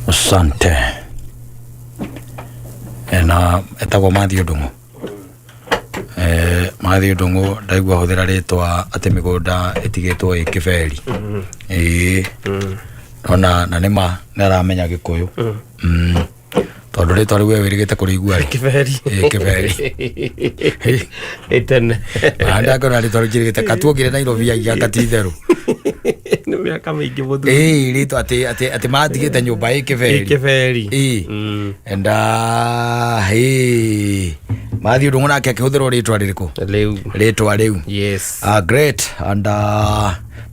Asante. Na etagwo Matthew Ndung'u. Matthew Ndung'u ndaigua hũthĩra rĩtwa atĩ mĩgũnda ĩtigĩtwo ĩ kĩberi. Ĩĩ. Ona na nĩma nĩ aramenya Gĩkũyũ. Tondũ rĩtwa rĩu we wĩrĩgĩte kũrĩigua rĩ. Kĩberi. Ĩĩ, kĩberi. Ĩtene. Na ndakona rĩtwa rĩu njĩrĩgĩte katuongire Nairobi aiga kati itherũ. Nĩ mĩaka mĩingĩ mũthuri. Ĩĩ rĩtwa atĩ atĩ atĩ matigĩte nyũmba ĩ kĩberi. Ĩ kĩberi. Ĩĩ. And hey, Matthew Ndung'u nake akĩhũthĩrwo rĩtwa rĩrĩkũ? Rĩu. Rĩtwa rĩu. Yes. Great and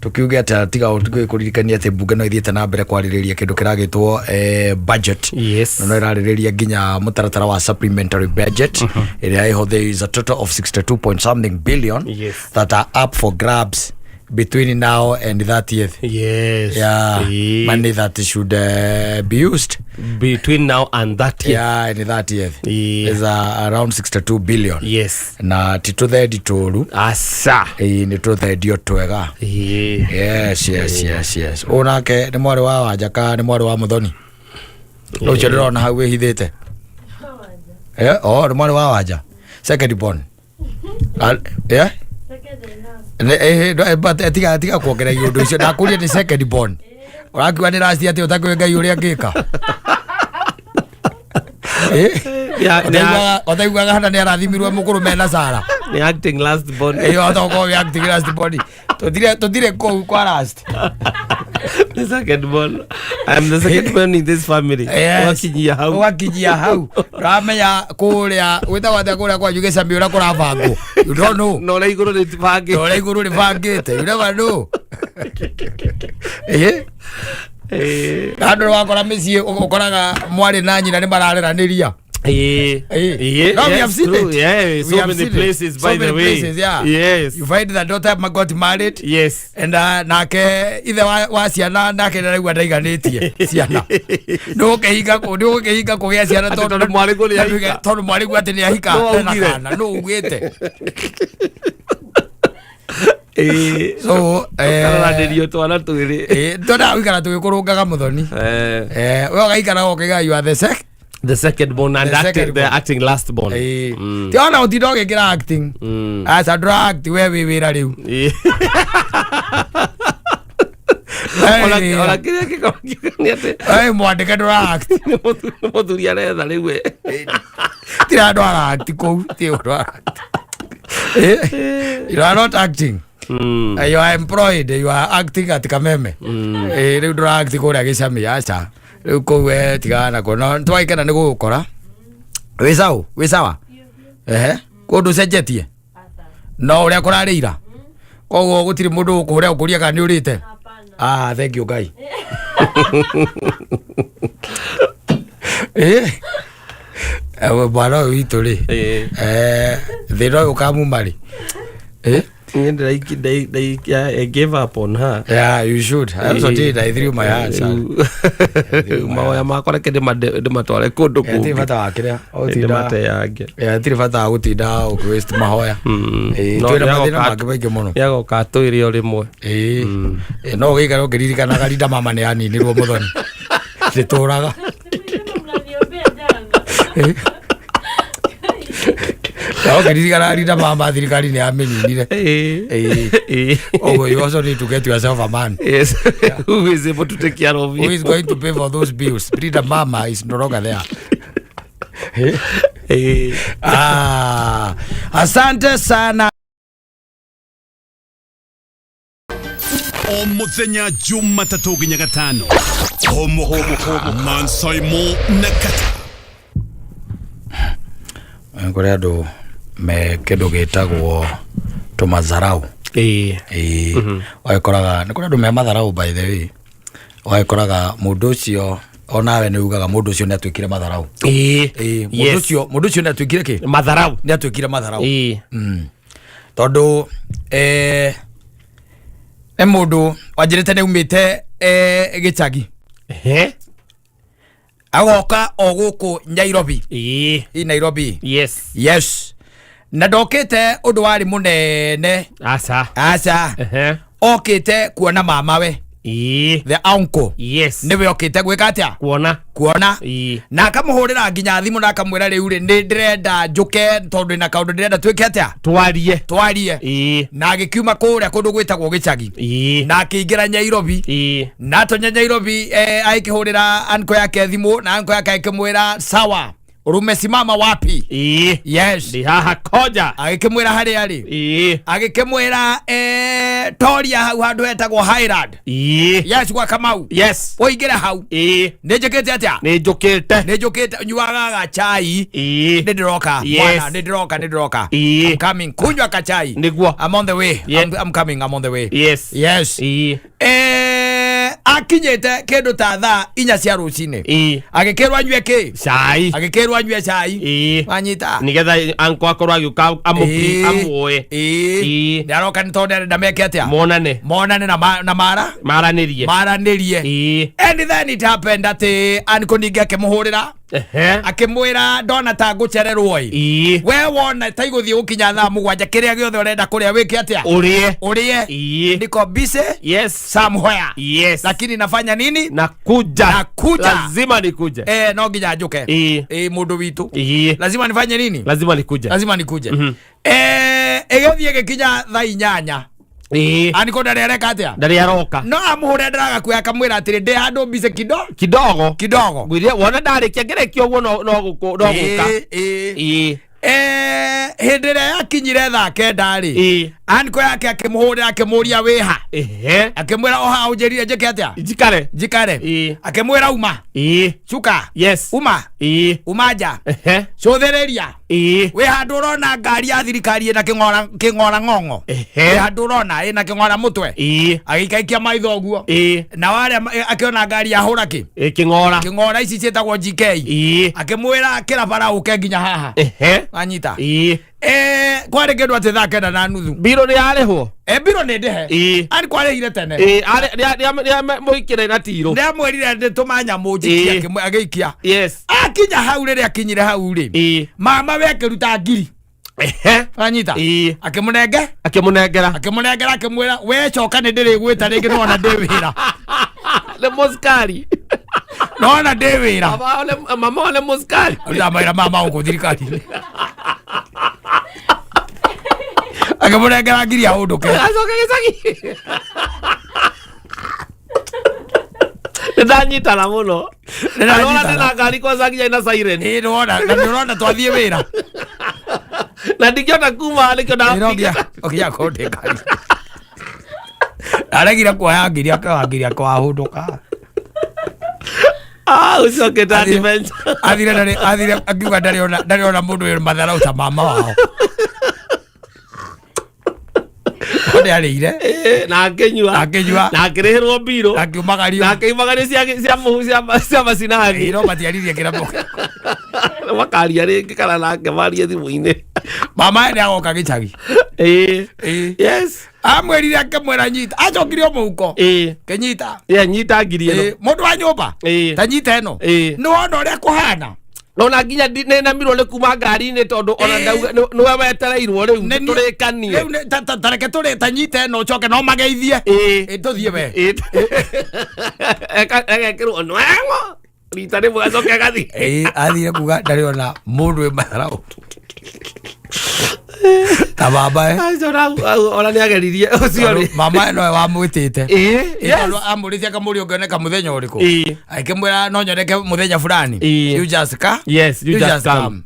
tukiuge atĩ tiga kũririkania atĩ mbunge no ithiĩte na mbere kwarĩrĩria kĩndũ kĩragĩtwo budget. Yes. Na no ĩrarĩrĩria nginya mũtaratara wa supplementary budget ĩrĩa ĩho. There is a total of 62 point something billion that are up for grabs between now and 30th. Yes. Yeah. Ĩĩ. Money that should be used Between now and that year. Yeah, in 30th Ĩĩ. is around 62 billion. Na ti tũthendi tũru. Asa. Ĩĩ, nĩ tũthendio twega. Ĩĩ. Yes, ũyũ nake nĩ mwarĩ wa Wanja kana nĩ mwarĩ wa Mũthoni ũcio ndĩrona hau wĩhithĩte? Oh, nĩ mwarĩ wa Wanja, second born. Yeah? But tiga kuongerera ũndũ ũcio. Ndakũria nĩ second born, ũrakiuga nĩ last, atĩ ũtakĩũĩ Ngai ũrĩa angĩka. Ũtaiguaga hana nĩ arathimirwo mũkũrũ mena Sara. Nĩ acting last born. Ĩyo otokorwo wĩ acting last born, tũtire kũu kwa last. The second born. I'm the second born in this family. Yes. Wakinyia hau. Ũgakinyia hau, ndũramenya kũrĩa gwĩtagwo atĩa kũrĩa kwanyu gĩcami ũrĩa kũrabangwo. You don't know. Na ũrĩa igũrũ nĩ bangĩ. Na ũrĩa igũrũ rĩbangĩte, you never know. Ĩĩ. Andũ wakora mĩciĩ ũkoraga mwarĩ na nyina nĩ marareranĩria. Ĩĩ. No, we Yes, have seen true. it. Yeah, We so have many seen it. places, So by many the way. places, yeah. Yes. You find the daughter got married and nake ithe wa ciana nake ndaraigua ndaiganĩtie ciana, nĩ ũkĩhinga kũgĩa ciana. Atĩ tondũ mwarĩguo nĩ ahika. Tondũ mwarĩguo atĩ nĩ ahika. Nũ ena augire? kana nũ ugĩte? Ĩĩ. So Karoranĩrio twana twĩrĩ. Twendaga gũikara tũgĩkũrũngaga, Mũthoni. We ũgaikara ũkĩga you are the sec The second born and The acting, second the born. acting last born. Ti ona ũtinda ũgĩkĩra acting. Aca, ndũra act, we wĩ wĩra rĩu. Ĩĩ. Hey. Ona kĩrĩa gĩkoragwo nĩ atĩ Mwandĩke ndũra act. Nĩ mũthuri aretha rĩu we. Tira andũ ara act kũu, ti ũndũ ara act. You are not acting. You are employed, you are acting at Kameme. Rĩu ndũra act kũrĩa gĩcami, aca, rĩu kũu we tigana nakuo. No twagĩkena nĩ gũgũkora. Wĩ sawa, wĩ sawa. Ehe, kũndũ ũcenjetie no ũrĩa kũrarĩ ira, koguo gũtirĩ mũndũ ũkũrĩa ũkũria kana nĩ ũrĩte. Ah, thank you Ngai. Mwana ũyũ witũ rĩ, thĩna ũyũ ũkamuma rĩ? Niĩ I gave up on her. Yeah, you should. I also did. I threw my hands up. Rĩu mahoya makwa reke ndĩmatware kũndũ Tirĩ kũngĩ. bata wa kĩrĩa ũtinda. Ndĩmateange. Tirĩ bata wa gũtinda ũkĩ waste mahoya. No, Twĩna nĩagoka- mathĩna mangĩ maingĩ mũno. Nĩagoka atwĩre o rĩmwe. Ĩĩ, no ũgĩikara ũkĩririkanaga rinda mama nĩ aninirwo, Mũthoni, ndĩtũraga. Na ũkĩririkanaga rinda mama thirikari nĩ yamĩninire. Ĩĩ. Ũguo you also need to get yourself a man. Yes. Who is able to take care of who you. is going to pay for those bills. Linda mama is no longer there. Ah, asante sana. O muthenya Jumatatũ nginya Gatano, homo Mansaimo na Kata. Kũrĩ andũ me kĩndũ gĩtagwo tũmatharau. Ĩĩ, ũgagĩkoraga nĩ kũrĩ andũ me matharau. By the way, ũgagĩkoraga mũndũ ũcio onawe nĩ ugaga mũndũ ũcio nĩ atuĩkire matharau. Ĩĩ, mũndũ ũcio, mũndũ ũcio nĩ atuĩkire kĩ? Matharau. Nĩ atuĩkire matharau. Tondũ nĩ mũndũ wanjĩrĩte nĩ aumĩte gĩcagi, agoka o gũkũ Nairobi. I Nairobi. Yes, na ndokĩte ũndũ warĩ mũnene. Aca. Aca. Okĩte kuona mamawe. The uncle. Nĩwe okĩte gwĩka atĩa? Kuona. Kuona. Na akamũhũrĩra nginya thimũ na akamwĩra, rĩu rĩ, nĩ ndĩrenda njũke tondũ na kaũndũ ndĩrenda twĩke atĩa? Twarie. Twarie. Na agĩkiuma kũrĩa kũndũ gwĩtagwo gĩcagi na akĩingĩra Nyairobi. Na atonya Nyairobi, agĩkĩhũrĩra uncle yake thimũ na uncle yake akĩmwĩra, "Sawa, umesimama wapi?" Yes. Ndi haha koja. Agĩkĩmwĩra harĩa arĩ. Agĩkĩmwĩra, toria hau handũ hetagwo Highland. Yes, gwa Kamau. Ũingĩre hau. Nĩ njĩkĩte atĩa? Nĩ njũkĩte. Nĩ njũkĩte, nyuaga gachai. Nĩ ndĩroka. Bwana, nĩ ndĩroka, nĩ ndĩroka. I'm coming, kunywa kachai. Nĩguo. I'm on the way. I'm coming, I'm on the way. Yes. Akinyĩte kĩndũ ta thaa 4 cia rũcinĩ. Agĩkĩrwo anyue kĩ? Cai. Agĩkĩrwo anyue cai. Wanyita? Nigetha anko akorwo agĩũka amuoe. Nĩ aroka nĩ tondũ arenda meke atĩa? Monane. Monane na na mara maranĩrie. Maranĩrie. And then it happened atĩ uncle ningĩ akĩmũhũrĩra, akĩmwĩra, "Ndona ta ngũcererwo ĩ. We wona ta igũthiĩ gũkinya thaa 7, kĩrĩa gĩothe ũrenda kũrĩa wĩke atĩa? Ũrĩe. Ũrĩe. Niko busy somewhere, lakini nafanya nini? Nakuja. Nakuja. Lazima nikuje. No nginya njũke. Mũndũ witũ, lazima nifanye nini? Lazima nikuje. Lazima nikuje." Ĩgĩthiĩ ĩgĩkinya thaa 8, aniko ndarĩ areka atĩa? Ndarĩ aroka. No amũhũre ndaraga akamwĩra atĩrĩ, "Ndĩ handũ busy kido kidogo." Kidogo. Ngwĩrire wona ndarĩkia ngerekia ũguo no gũka. Hĩndĩ ĩrĩa yakinyire thaa 9 rĩ, anko yake akĩmũhũrĩra, akĩmũria, "Wĩha?" Akĩmwĩra, "Oha ũnjĩrire njĩke atĩa?" Njikare. Njikare. Akĩmwĩra, "Uma cuka, uma, uma nja, cũthĩrĩria. Wĩ handũ ũrona ngari ya thirikari ĩna kĩng'ora, kĩng'ora ng'ong'o? Wĩ handũ ũrona ĩna kĩng'ora mũtwe?" Agĩikaikia maitho ũguo na warĩa akĩona ngari yahũra kĩ? Kĩng'ora. Kĩng'ora ici ciĩtagwo GK. Akĩmwĩra, "Kĩra bara ũke nginya haha." Anyita? Kwarĩ kĩndũ atĩ 9:30. Mbirũ nĩ yarĩhwo. Mbirũ nĩ ndĩhe. Ani kwarĩhire tene. Nĩamũikĩre na tirũ. Nĩamwĩrire ndĩtũma nyamũ njikie. Agĩikia. Akinya hau, rĩrĩa akinyire hau rĩ, mama we akĩruta ngiri. Anyita? Akĩmũnenge. Akĩmũnengera. Akĩmũnengera, akĩmwĩra, "We coka, nĩ ndĩrĩgwĩta rĩngĩ, nĩwona ndĩ wĩra." Nĩ mũcikari. Nĩwona ndĩ wĩra. Mama wa nĩ mũcikari. Ndamwĩra mama gũkũ thirikari-inĩ. Akĩmũnengera ngiri ahũndũke. Acoke gĩcagi. Nĩ ndanyitana mũno. Nĩndanyitana. Nĩ ndĩna ngari kwanza nginya ina siren. Ĩĩ, nĩwona na nĩũrona twathiĩ wĩra. Na ndingĩhota kuma nĩkĩo. Ĩĩ, no nginya nginya akorwo ndĩ ngari. Aregire kuoya ngiri, akĩoya ngiri akĩwahũndũka. Ah, ũcokete adventure. Athire ndarĩ athire akiuga ndarĩ ona mũndũ wĩ matharau ta mama wao. No nĩ arĩire. Na akĩnyua. Akĩnyua. Na akĩrĩhĩrwo mbirũ. Akiumagario. Na akĩumagario cia mũhu cia macinani. Ĩĩ, no matiaririe kĩrĩa Makaria rĩngĩ kana nake marie thimũ-inĩ. Mama nĩ agoka gĩcagi. Amwĩrire, akĩmwĩra, "Nyita." Acokire o mũhuko. "Kĩnyita." Ye, nyita ngiri ĩno. Ĩĩ, mũndũ wa nyũmba. Ta nyita ĩno. Nĩ wona ũrĩa kũhana. Ona nginya nĩ namirwo nĩ kuma ngari-inĩ tondũ ona ndauga nĩwe wetereirwo rĩu tũrĩkanie. Rĩu ta reke tũrĩ, ta nyita ĩno ũcoke no mageithie. Ĩĩ, tũthiĩ we. Egekĩrwo nweng'o rita rĩmwe acoke agathiĩ. Ĩĩ, athire kuga ndarĩ ona mũndũ wĩ matharau ta baba eh. Acio ona nĩ ageririe ũcio rĩ. Mama nowe wamwĩtĩte. Yes. Amũrĩtie, akamũria, "Ũngĩoneka mũthenya ũrĩkũ?" Akĩmwĩra, "No nyoneke mũthenya fulani." "You just ka Yes, you just come.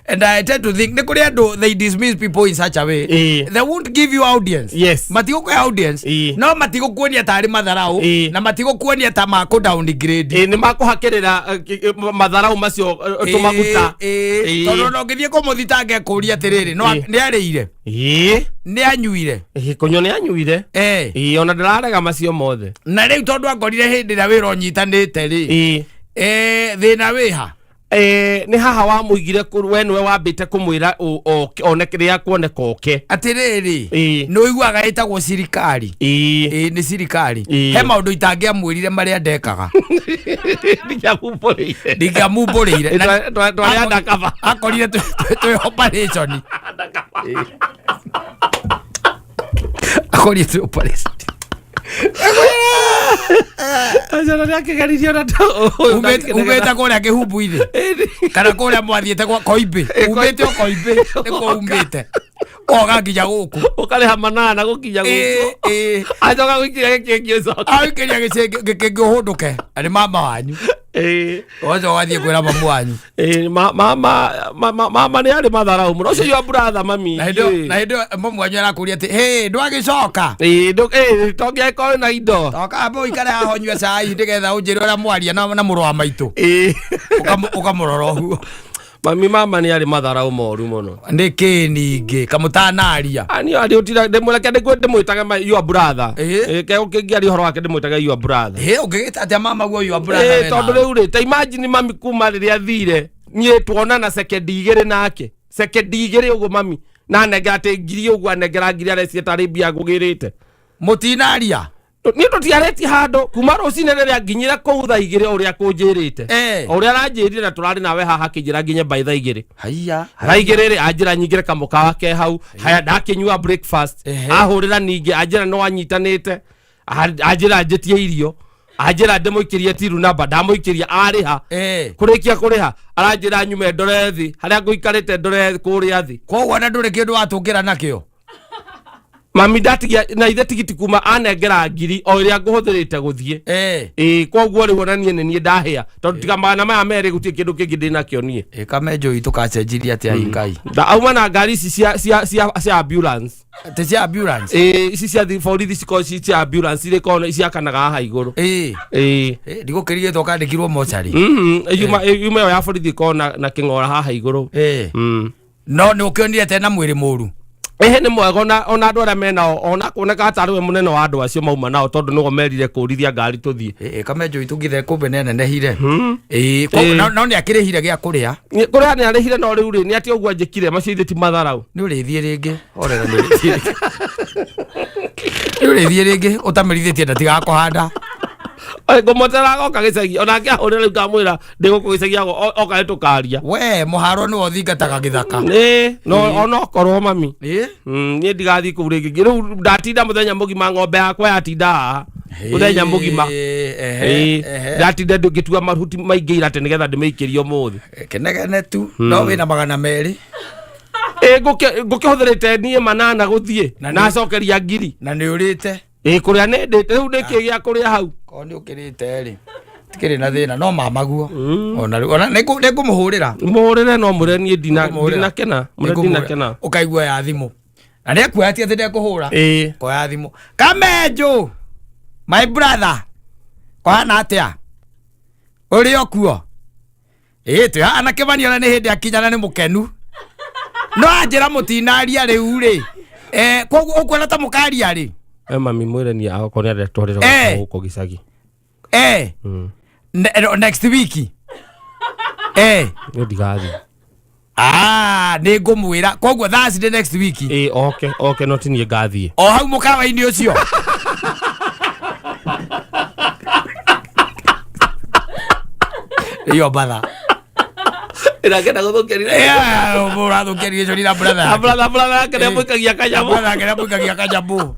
And I tend to think nĩ kũrĩ andũ, they dismiss people in such a way. They won't give you audience. Matigũkũhe audience. No matigũkuonia tarĩ matharau. Na matigũkuonia ta makũ downgrade. Nĩ makũhakĩrĩra matharau macio tũmaguta. Tondũ ona ũngĩthiĩ kũmũthitanga ekũria atĩrĩrĩ, no nĩ arĩire? Nĩ anyuire?" Kũnyua nĩ anyuire. Ona ndĩrarega macio mothe. Na rĩu tondũ akorire hĩndĩ ĩrĩa wĩra ũnyitanĩte rĩ, thĩna wĩha? Nĩ haha wamũigire we nĩwe wambĩte kũmwĩra one rĩrĩa kuoneka oke. Atĩrĩrĩ, nĩ ũiguaga ĩtagwo cirikari? Ĩĩ, nĩ cirikari. He maũndũ itangĩamwĩrire marĩa ndekaga. Ndingĩamumbũrĩire. Ndingĩamumbũrĩire. Twarĩ undercover. Akorire twĩ operation. Akorire twĩ operation. Aca na nĩakĩgeririe ona Umĩte kũrĩa kĩhumbu-inĩ kana kũrĩa mwathiĩte kwa koimbĩ, umĩte o koimbĩ, nĩkuo umĩte oga nginya gũkũ. Ũkarĩha 800 gũkinya gũkũ. Acoka gũikiria gĩkĩngĩ ũcoke. Aikĩria gĩkĩngĩ ũhũndũke na nĩ mama wanyu. Ũgacoka ũgathiĩ kwĩra mamu wanyu. Ĩĩ, mama nĩ arĩ matharau mũno ũcio your brother mami. Na hĩndĩ ĩyo, na hĩndĩ ĩyo mamu wanyu arakũria atĩ hĩ ndwagĩcoka. Ĩĩ, to ngĩakorwo na indo. Toka amba ũikare haha ũnyue cai nĩgetha ũnjĩre ũrĩa mwaria na mũrũ wa maitũ. Ũkamũrora ũguo. Mami, mama nĩ arĩ matharau moru mũno. Nĩkĩ ningĩ kamũtanaria? Ani arĩ ũtira ndĩmũreke ndĩmwĩtage your brother. Ĩĩ. Ĩĩ, ke ũkĩngĩaria ũhoro wake ndĩmwĩtage your brother. Hĩ, ũngĩgĩta atĩa mama guo your brother? Ĩĩ, we tondũ nawe? Rĩu rĩ, ta imagine mami kuma rĩrĩa thire niĩ tuonana sekendi 2 nake, sekendi 2 ũguo mami na anengera atĩ ngiri ũguo, anengera ngiri arecia tarĩ mbia ngũgĩrĩte. Mũtinaria? Niĩ tũtiarĩtie handũ kuma rũcinĩ rĩrĩa nginyire kũu thaa 2 ũrĩa kũnjĩrĩte. O ũrĩa aranjĩrire na tũrarĩ nawe haha akĩnjĩra nginye by thaa 2. Haiya. Thaa 2 rĩ, anjĩra nyingĩre kamũkawa ke hau. Haya, ndakĩnyua breakfast. Ahũrĩra ningĩ anjĩra nĩ wanyitanĩte, anjĩra njĩtie irio, anjĩra ndĩmũikĩrie tiru namba, ndamũikĩria arĩha. Kũrĩkia kũrĩha aranjĩra nyume ndore thĩ harĩa ngũikarĩte, ndore kũrĩa thĩ. Koguo ona ndũrĩ kĩndũ watũngĩra nakĩo? Mami ndatigia na ithe tigiti kuma anengera ngiri o ĩrĩa ngũhũthĩrĩte gũthiĩ. Ĩĩ, koguo rĩu ona niĩ nĩ niĩ ndahĩa tondũ tiga 200 gũtirĩ kĩndũ kĩngĩ ndĩnakĩo niĩ. Ĩ, kamenjo itũ kacenjirie atĩa, Ngai? Nda auma na ngari ici cia ambulance. Atĩ cia ambulance? Ĩĩ, ici cia borithi cikoragwo ci cia ambulance irĩ koragwo ciakanaga haha igũrũ. Ĩĩ. Ĩ, ndigũkĩrigĩtwo kandĩkirwo mocarĩ. Yuma ĩyo ya borithi ĩkoragwo na kĩng'ora haha igũrũ. No nĩ ũkĩonire tena mwĩrĩ mũru? Ĩhĩ, nĩ mwega, ona andũ arĩa menao ona kuoneka tarĩ we mũnene wa andũ acio mauma nao tondũ nĩo merire kũrithia ngari tũthiĩ. Ĩ, kamenjo itũ ngithe kumbe nĩ anenehire. Ĩ, koguo no nĩ akĩrĩhire gĩa kũrĩa? Kũrĩa nĩ arĩhire, no rĩu rĩ, nĩ atĩ ũguo anjĩkire macio ithe ti matharau. Nĩ ũrĩthiĩ rĩngĩ, horera, nĩ ũrĩthiĩ rĩngĩ, nĩ ũrĩthiĩ rĩngĩ ũtamĩrithĩtie ndatigakũhanda. Ngũmwetera agoka gĩcagi onake ahũrĩra rĩu ngamwĩra ndĩ gũkũ gĩcagi oka nĩ tũkaria. We mũharo nĩwe ũthingataga gĩthaka. Ĩĩ, no onokorwo mami. Ĩ? Niĩ ndigathiĩ kũu rĩngĩ, rĩu ndatinda mũthenya mũgima, ng'ombe yakwa yatinda haha mũthenya mũgima. Ĩĩ, ndatinda ngĩtua mahuti maingĩ ira atĩ nĩgetha ndĩmĩikĩrie ũmũthĩ. Kĩnegene tu no wĩna 200. Ĩ, ngũkĩhũthĩrĩte niĩ 800 gũthiĩ Na na acokeria ngiri. Na nĩ ũrĩte? Ĩ, kũrĩa nĩ ndĩte, rĩu nĩkĩ gĩa kũrĩa hau? Korwo nĩ ũkĩrĩte rĩ, tikĩrĩ na thĩna, no mamaguo ona rĩu ona nĩ ngũmũhũrĩra. Mũhũrĩre, no mũre niĩ Ngũmũhũrĩra. ndinakena mũre. Nĩngũmũhũrĩra. Ndinakena. Ũkaigua ya thimũ na nĩ ekuoya, ti atĩ ndekũhũra. Koya thimũ, kamenjo my brother, kũhana atĩa ũrĩ o kuo? Ĩ, twĩ haha na kĩmani, ona nĩ hĩndĩ akinya na nĩ mũkenu no anjĩra mũtinaria rĩu rĩ. Koguo ũkuona ta mũkaria rĩ? E, mami mwĩre niĩ agokorwo nĩ arendetwarĩra gũkũ gĩcagi. Next week. Niĩ ndigathiĩ. Ah, nĩ ngũmwĩra koguo Thursday next week. Ĩ, oke no ti niĩ ngathiĩ. O hau mũkawa-inĩ ũcio iyo batha. Ĩrakenda gũthũkĩrire. Ũrathũkia relation na brother yake. Brother yake nĩ amũikagia kanyamũ. Brother yake nĩamũikagia kanyamũ.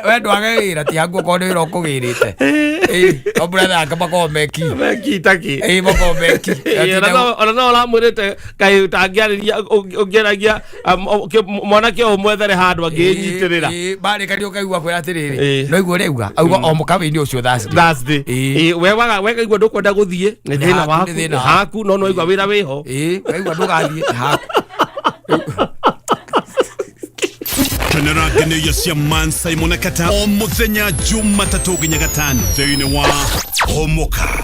We ndwage wĩra ti haku okorwo nĩ wĩra ũkũgĩrĩte. No brother yake makoragwo meki. Meki taki. Makoragwo meki. Ona no ũramwĩrĩte kaĩ ũtangĩarĩria ũngĩaragia mwanake ũyũ mwethere handũ angĩnyitĩrĩra. Marĩkania ũkaigua kwĩra atĩrĩrĩ, no igua ũrauga auga o mũkawa-inĩ ũcio Thursday. Thursday. Ĩĩ, we waga wekaigua ndũkwenda gũthiĩ nĩ Nĩ thĩna haku, waku. nĩ thĩna nĩ haku, no no igua wĩra wĩho. Ĩĩ, waigua ndũgathiĩ nĩ haku. Kenera ngeneia cia Man Simon na Kata o muthenya Jumatatũ nginya gatano thĩinĩ wa Homoka.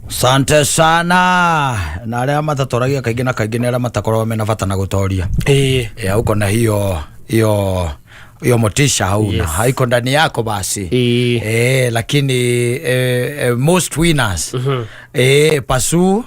Sante sana na arĩa matatoragia kaingĩ na kaingĩ nĩ arĩa matakoragwo mena bata na gũtoria. Uko na hiyo hiyo hiyo motisha hauna. Haiko ndani yako basi. Lakini most winners pursue.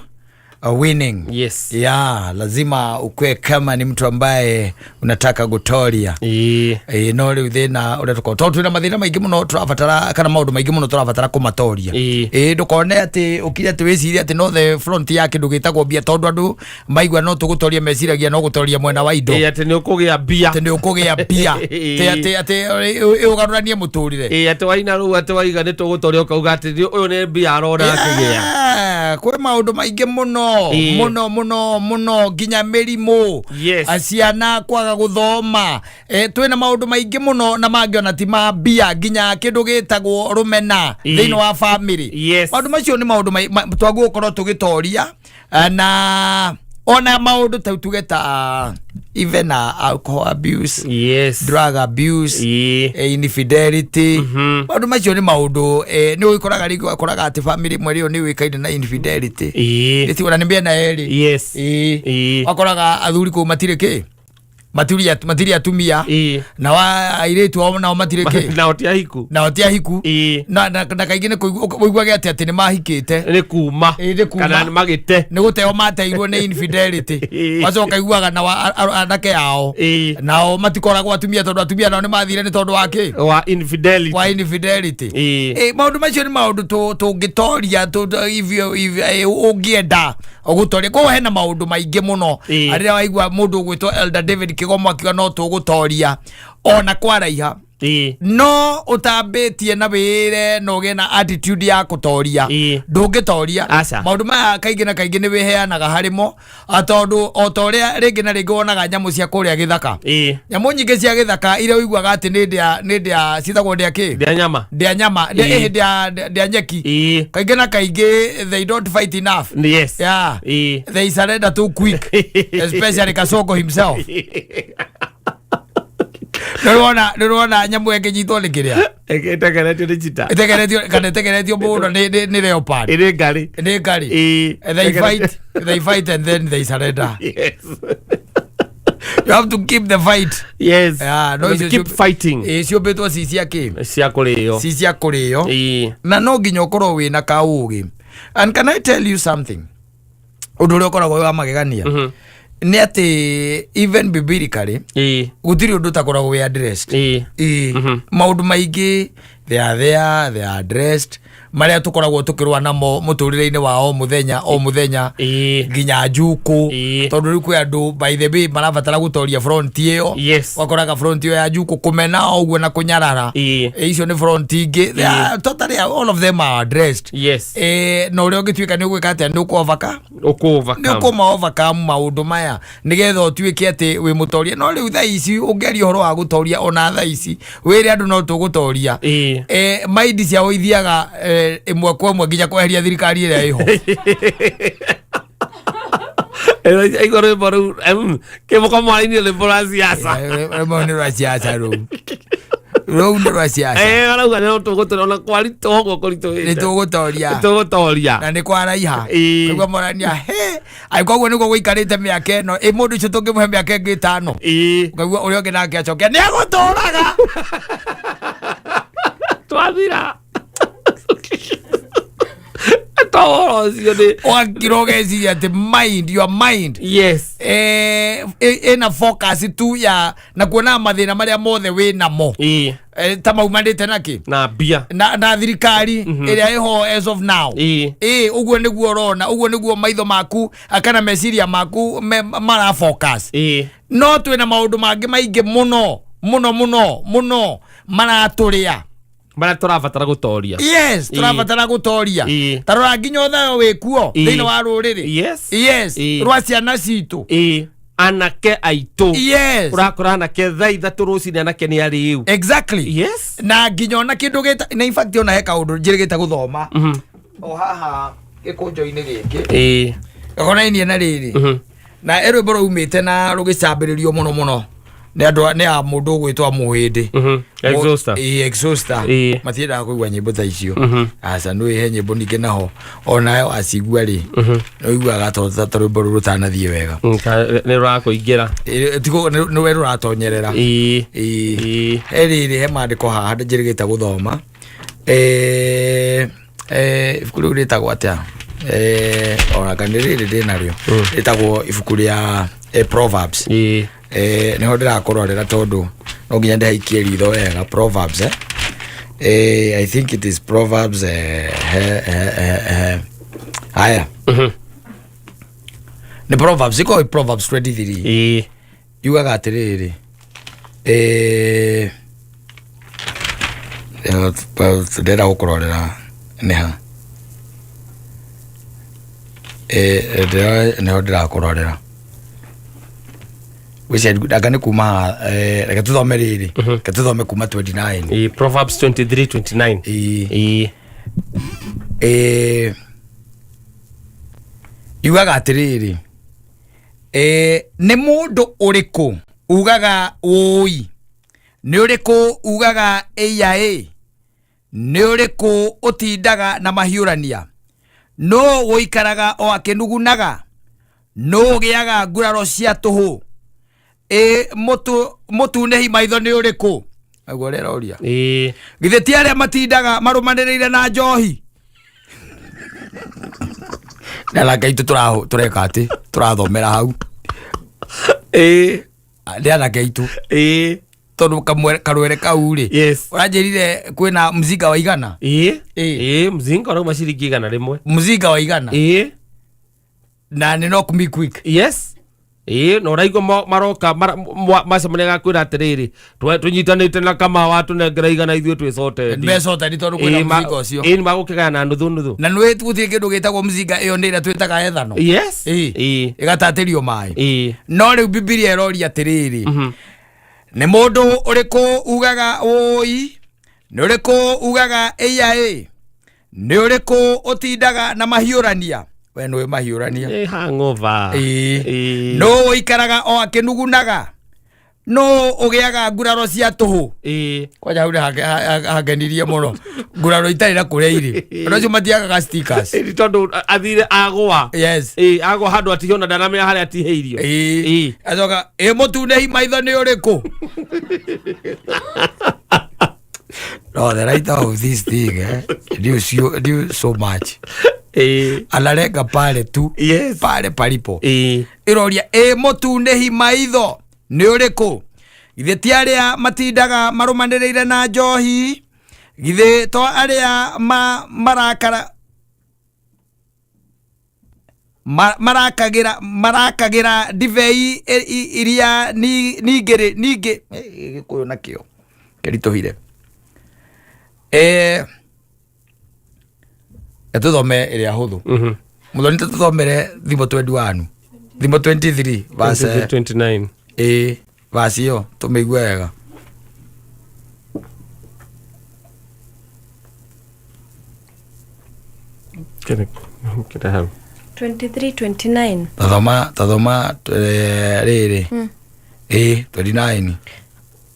Winning. Yes. Yeah, lazima ukue kama ni mtu ambaye unataka gutoria. Ĩĩ. Ĩ, no rĩu thĩna ũrĩa tũkorwo tondũ twĩna mathĩna maingĩ mũno tũrabatara kana maũndũ maingĩ mũno tũrabatara kũmatoria. Ĩĩ. Ĩ, ndũkone atĩ ũkire atĩ wĩcirie atĩ no the front ya kĩndũ gĩtagwo mbia, tondũ andũ maigua no tũgũtoria meciragia no gũtoria mwena wa indo. Ĩĩ, atĩ nĩ ũkũgĩa mbia. Atĩ nĩ ũkũgĩa mbia. Ĩĩ. Atĩ ũgarũranie mũtũrĩre. Ĩĩ, atĩ waina rũu atĩ waiga nĩ tũgũtoria, ũkauga atĩ ũyũ nĩ mbia arona akĩgĩa. Yeah, kwĩ maũndũ maingĩ mũno. Ĩĩ. Mũno mũno mũno, nginya mĩrimũ. Yes. Ciana kwaga gũthoma. Twĩna maũndũ maingĩ mũno na mangĩ ona ti ma mbia, nginya kĩndũ gĩtagwo rũmena Ĩĩ. thĩinĩ wa family. Yes. Maũndũ macio nĩ maũndũ twagĩrĩirwo gũkorwo tũgĩtoria. Na ona maũndũ ta tuge ta even alcohol abuse, Yes. drug abuse, Ĩĩ. Infidelity. Maũndũ macio nĩ maũndũ nĩ ũgĩkoraga rĩngĩ ũgakoraga atĩ family ĩmwe rĩo nĩ ũĩkaine na infidelity. Ĩĩ. Ĩti ona nĩ mĩena yerĩ. Yes. Ĩĩ. Ĩĩ. Wakoraga athuri kũu matirĩ kĩ, matirĩ atumia. Ĩĩ. Na wa airĩtu ao nao matirĩ kĩ. Nao ti ahiku. Nao ti ahiku. Ĩĩ. Na kaingĩ nĩ kũiguage atĩ nĩ mahikĩte. Nĩ kuma. Ĩĩ, nĩ kuma. Kana magĩte. Nĩ gũteo mateirwo nĩ infidelity. Ĩĩ. Wacoka iguaga na anake ao Ĩĩ. nao matikoragwo atumia, tondũ atumia nao nĩ mathire nĩ tondũ wa kĩ? Wa infidelity. Wa infidelity. Ĩĩ. Ĩ, maũndũ macio nĩ maũndũ tũngĩtoria if ũngĩenda gũtoria. Koguo hena maũndũ maingĩ mũno. Ĩĩ. Rĩrĩa waigua mũndũ ũgwĩtwo Elder David Kĩgomo akiuga no tũgũtoria ona kwaraiha, Ĩĩ. no ũtambĩtie na wĩre na ũgĩe na attitude ya kũtoria, Ĩĩ. ndũngĩtoria. Aca. Maũndũ maya kaingĩ na kaingĩ nĩ wĩheanaga harĩmo, tondũ o ta ũrĩa rĩngĩ na rĩngĩ wonaga nyamũ cia kũrĩa gĩthaka, Ĩĩ. nyamũ nyingĩ cia gĩthaka iria ũiguaga atĩ nĩ ndĩa, nĩ ndĩa ciĩtagwo ndĩa kĩ? Ndĩa nyama. Ndĩa nyama, ndĩa Ĩĩ. ĩhĩ, ndĩa nyeki. Ĩĩ. Kaingĩ na kaingĩ they don't fight enough. Yes. Yeah. Ĩĩ. They surrender too quick, especially Kasongo himself. Nĩũrona nyamũ ĩngĩnyitwo nĩ kĩrĩa? Ĩtegeretio nĩ cheetah. Ĩtegeretio kana ĩtegeretio mũno nĩ leopard. Ĩrĩ ngarĩ. Nĩ ngarĩ. Ĩĩ. They fight and then they surrender. Yes. You have to keep the fight. Yes. Yeah, no, But keep fighting. Ĩ, ciũmbĩtwo ci cia kĩ? Cia kũrĩo. Ci cia kũrĩo. Ĩĩ. Na no nginya ũkorwo wĩna kaũgĩ. And can I tell you something, ũndũ ũrĩa ũkoragwo wĩ wa magegania nĩ atĩ even biblically gũtirĩ ũndũ ũtakoragwo wĩ addressed. Ĩĩ. Ĩ, maũndũ maingĩ they are there, they are addressed, marĩa tũkoragwo tũkĩrũa namo mũtũrĩre-inĩ wa o mũthenya o mũthenya, nginya njukũ. Tondũ rĩu kwĩ andũ, by the way, marabatara gũtoria front ĩyo. Wakoraga front ĩyo ya njukũ, kũmena o ũguo na kũnyarara. Ĩĩ. Icio nĩ front ingĩ. They are totally, all of them are addressed. Na ũrĩa ũngĩtuĩka nĩ ũgwĩka atĩa, nĩ ũkũovaka Ũkũ-overcome. nĩ ũkũma overcome maũndũ maya nĩgetha ũtuĩke atĩ wĩ mũtoria. No rĩu thaa ici ũngĩaria ũhoro wa gũtoria, ona thaa ici wĩre andũ no tũgũtoria, maindi ciao ithiaga ĩmwe kwa ĩmwe nginya kweheria thirikari ĩrĩa ĩho. Aigua rwĩmbo rũu kĩmũko mwarainĩ rwĩmbo rwa siasa. Rĩmwe nĩ rwa siasa, rũu nĩ rwa siasa. Arauga nĩ tũgũtoria ona kwaritũ ũguo kũritũhĩte. Nĩ tũgũtoria. Nĩ tũgũtoria. Na nĩ kwaraiha. Ĩĩ. Kaigua morania he ai, koguo nĩguo gũikarĩte mĩaka ĩno ĩ mũndũ ũcio tũngĩmũhe mĩaka ĩngĩ 5, ũkaigua ũrĩa ũngĩ nake acokia nĩ egũtũraga. Twathira to ũhoro ũcio nĩ Ũgakira ũgeciria atĩ mind your mind ĩna focus tu ya na kuona mathĩna marĩa mothe wĩ namo, ta maumanĩte na kĩ? Na mbia. Na thirikari ĩrĩa ĩho as of now. Ĩ, ũguo nĩguo ũrona, ũguo nĩguo maitho maku kana meciria maku mara focus. No twĩna maũndũ mangĩ maingĩ mũno mũno mũno mũno maratũrĩa. Marĩa tũrabatara gũtoria. Yes, Ĩĩ. tũrabatara gũtoria. Ĩĩ. Ta rora nginya ũthayo wĩkuo Ĩĩ. thĩinĩ wa rũrĩrĩ. Yes. Yes, rwa ciana citũ. Ĩĩ, anake aitũ. Yes. Ũrakora anake thaa 3 rũcinĩ anake nĩ arĩu. Exactly. Yes. Na nginya ona kĩndũ gĩta na in fact ona he kaũndũ njĩrĩgĩte gũthoma o haha gĩkũnjo-inĩ gĩkĩ gakonainie na rĩrĩ na ĩ rwĩmbo rwaumĩte na rũgĩcambĩrĩrio mũno mũno nĩ andũ nĩ a mũndũ ũgwĩtwo Mũhĩndĩ. Exhauster. Ĩĩ, Exhauster. Ĩĩ. Matiendaga kũigua nyĩmbo ta icio. Aca, nĩ he nyĩmbo ningĩ naho onayo acigua rĩ, nĩ ũiguaga ta rwĩmbo rũu rũtanathiĩ wega. Nĩ rũrakũingĩra. Ĩĩ, tigo nĩwe rũratonyerera. Ĩĩ. Ĩĩ. Ĩĩ. He rĩrĩ, he maandĩko haha njĩrĩgĩte gũthoma. Ibuku rĩu rĩtagwo atĩa? Ona kana rĩrĩ ndĩ narĩo rĩtagwo ibuku rĩa Proverbs. Ĩĩ. Nĩho ndĩrakũrorera tondũ no nginya ndĩhaikie ritho wega. Proverbs, I think it is Proverbs, he, he, he, he. Haya. Nĩ Proverbs, ĩkorwo Proverbs 23. Ĩĩ. Yugaga atĩrĩrĩ, ndĩrenda gũkũrorera nĩ ha. Nĩho ndĩrakũrorera. Gwĩciria anga nĩ kuma, reke tũthome rĩrĩ, reke tũthome kuma 29. Ĩĩ, Proverbs 23:29. Ĩĩ. Ĩĩ. Yugaga atĩrĩrĩ, nĩ mũndũ ũrĩkũ ugaga ũi, nĩ ũrĩkũ ugaga ĩya ĩ, nĩ ũrĩkũ ũtindaga na mahiũrania, nũ ũikaraga o akĩnugunaga, nũ ũgĩaga nguraro cia tũhũ, ĩ mũtunĩhi maitho nĩ ũrĩkũ? Aguo ũrĩa ũroria. Ĩĩ. Githĩ ti arĩa matindaga marũmanĩrĩire na njohi? Na anake aitũ tũreka atĩ tũrathomera hau. Ĩĩ. Nĩ anake aitũ. Ĩĩ. Tondũ karwere kau rĩ, Yes. ũranjĩrire kwĩna mzinga wa igana. Ĩĩ. Ĩĩ. Ĩĩ, mzinga ũrauma ciringi 100. Mzinga wa igana. Ĩĩ. Na nĩ knock me quick. Yes. Ĩĩ, na ũraigua maroka macemania gakwĩra atĩrĩrĩ, tũnyitanĩte na Kamau atũnengera 100 ithuĩ twĩ sorted. Mbeca ũtari tondũ kwĩna mzinga ũcio. Ĩĩ, nĩ magũkĩgayana nuthu nuthu. Na nĩ gũtirĩ kĩndũ gĩtagwo mzinga, ĩyo nĩ ĩrĩa twĩtaga ethano. Yes. Ĩĩ. Ĩĩ. Ĩgatatĩrio maĩ. Ĩĩ. No rĩu Bibilia ĩroria atĩrĩrĩ, nĩ mũndũ ũrĩkũ ugaga ũi, nĩ ũrĩkũ ugaga ĩya ĩ, nĩ ũrĩkũ ũtindaga na mahiũrania? We nĩwe mahiũrania. Ĩ, hangover. Ĩĩ. Ĩĩ. Nũ ũikaraga o akĩnugunaga, nũ ũgĩaga nguraro cia tũhũ? Ĩĩ. Kwanja hau nĩ hangenirie mũno, nguraro itarĩ na kũrĩa irĩ. Andũ acio matiagaga stickers. Ĩĩ, tondũ athire agũa. Yes. Ĩĩ, agũa handũ atihio na ndaramenya harĩa atihĩirio. Ĩĩ. Ĩĩ. Acoka ĩ mũtunĩhi maitho nĩ ũrĩkũ? No, the writer of this thing, knew so much. Ĩĩ. Analenga pale tu. Yes. Pale palipo. Ĩĩ. Ĩroria ĩ mũtunĩhi maitho nĩ ũrĩkũ? Githĩ ti arĩa matindaga marũmanĩrĩire na njohi? Githĩ to arĩa marakara marakagĩra ndibei iria ningĩ ningĩ gĩkũyũ nakĩo kĩritũhire. Tũthome ĩrĩa hũthũ. Mũthoni, tũthomere Thimo 21, Thimo 23 verse 29. Ĩ, verse ĩyo tũmĩigue wega. Kĩrĩ hau. 23:29. Tathoma rĩrĩ, ĩ 29.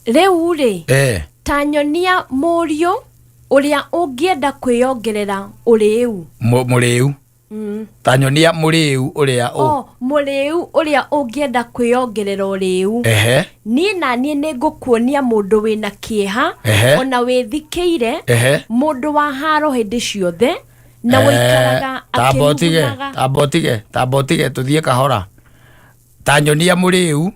Rĩu rĩ, ta nyonia mũriũ ũrĩa ũngĩenda kwĩyongerera ũrĩu. Mũrĩu. Ta nyonia mũrĩu ũrĩa ũ O mũrĩu ũrĩa ũngĩenda kwĩyongerera ũrĩu. Niĩ na niĩ nĩ ngũkuonia mũndũ wĩna kĩeha ona wĩthikĩire, mũndũ wa haro hĩndĩ ciothe na ũikaraga Tamba ũtige. akĩnugunaga. Tamba ũtige, tũthiĩ kahora. Ta nyonia mũrĩu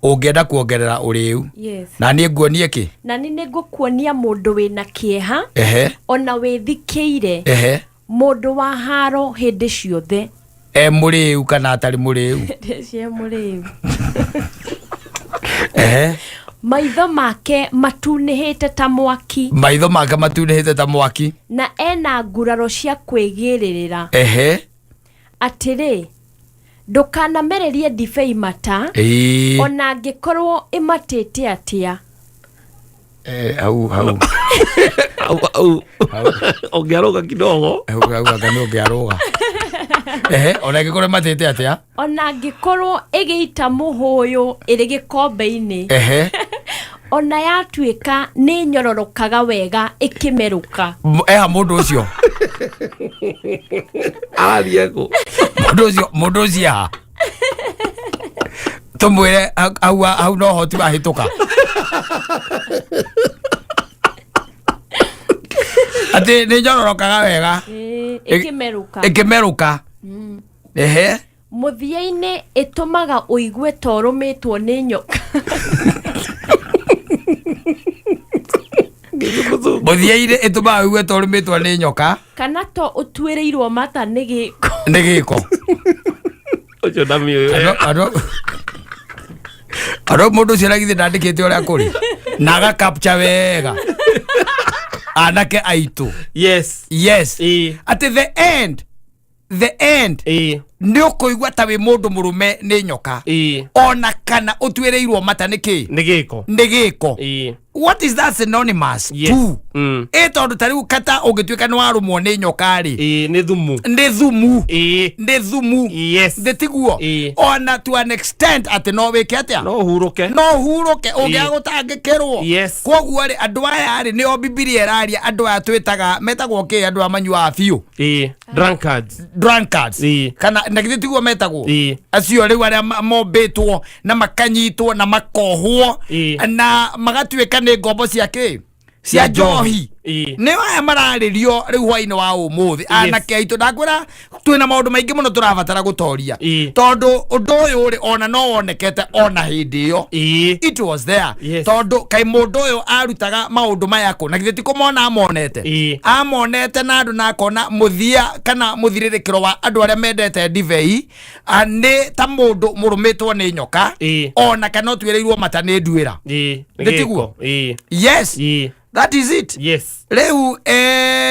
ũngĩenda kuongerera ũrĩu. Yes. Na niĩ nguonie kĩ? Na niĩ nĩ ngũkuonia mũndũ wĩna kĩeha ona wĩthikĩire, mũndũ wa haro hĩndĩ ciothe. E mũrĩu kana atarĩ mũrĩu? Cie mũrĩu. Maitho make matunĩhĩte ta mwaki. Maitho make matunĩhĩte ta mwaki. Na ena nguraro cia kwĩgĩrĩrĩra. Atĩrĩ, ndũkanamererie ndibei mata, ona angĩkorwo ĩmatĩte atĩa. Hau hau. Au, au. Ũngĩarũga kidogo. Hau hau, anga nĩ ũngĩarũga. Ona ĩngĩkorwo ĩmatĩte atĩa? Ona angĩkorwo ĩgĩita mũhũyũ ĩrĩ gĩkombe-inĩ, ona yatuĩka nĩ nyororokaga wega ĩkĩmerũka. Eha mũndũ ũcio? Arathiĩ kũ? Mũndũ ũcio ha tũmwĩre hau hau no hoti wahĩtũka. Atĩ nĩ njororokaga wega. Ĩĩ, ĩkĩmerũka. Ĩkĩmerũka. Ehe. Mũthia-inĩ ĩtũmaga ũigue ta ũrũmĩtwo nĩ nyoka. Mũthia-inĩ ĩtũmaga ũigue ta ũrũmĩtwo nĩ nyoka. Kana to ũtuĩrĩirwo mata nĩ gĩko. Nĩ gĩko. Ũcio ndamĩũĩ. Andũ mũndũ ũcio na githĩ ndandĩkĩte ũrĩa kũrĩ na agakapcha wega anake aitũ. Yes. Yes. Ĩĩ. Atĩ the end, the end, Ĩĩ. nĩ ũkũigua ta wĩ mũndũ mũrũme nĩ nyoka, Ĩĩ. ona kana ũtuĩrĩirwo mata nĩ kĩ? Nĩ gĩko. Nĩ gĩko. Ĩĩ. What is that synonymous Yes. to? Mm. Ĩ tondũ ta rĩu kata ũngĩtuĩka nĩ warũmwo nĩ nyoka rĩ, Ĩĩ, nĩ thumu. Nĩ thumu. Ĩĩ. Nĩ thumu. Yes. Nĩ tiguo? Ĩĩ. Ona to an extent atĩ no wĩke atĩa? No ũhurũke. No hurũke ũngĩaga Ĩĩ. gũtangĩkĩrwo. Yes. Koguo rĩ, andũ aya rĩ, nĩo Bibilia ĩraria, andũ aya twĩtaga, metagwo kĩ, andũ aya manyuaga biũ? Ĩĩ, drunkards. Drunkards. Ĩĩ. Kana na githĩ tiguo metagwo? Ĩĩ. Acio rĩu arĩa mombĩtwo na makanyitwo na makohwo Ĩĩ. na magatuĩka nĩ ngombo cia kĩ? Cia njohi. Ĩĩ. Nĩ aya mararĩrio rĩu hwainĩ wa ũmũthĩ, anake aitũ. Ndakwĩra twĩna maũndũ maingĩ mũno tũrabatara gũtoria, Ĩĩ. tondũ ũndũ ũyũ rĩ, ona no wonekete ona hĩndĩ ĩyo. Ĩĩ. It was there. Yes. Tondũ kaĩ mũndũ ũyũ arutaga maũndũ maya kũ? Na githĩ ti kũmona amonete? Ĩĩ. Amonete na andũ na akona mũthia kana mũthirĩrĩkĩro wa andũ arĩa mendete ndibei nĩ ta mũndũ mũrũmĩtwo nĩ nyoka, Ĩĩ. ona kana ũtuĩrĩirwo mata nĩ nduĩra. Ĩĩ. Nĩ Nĩ tiguo? gĩko. Ĩĩ. Yes. Ĩĩ. That is it. Yes. Rĩu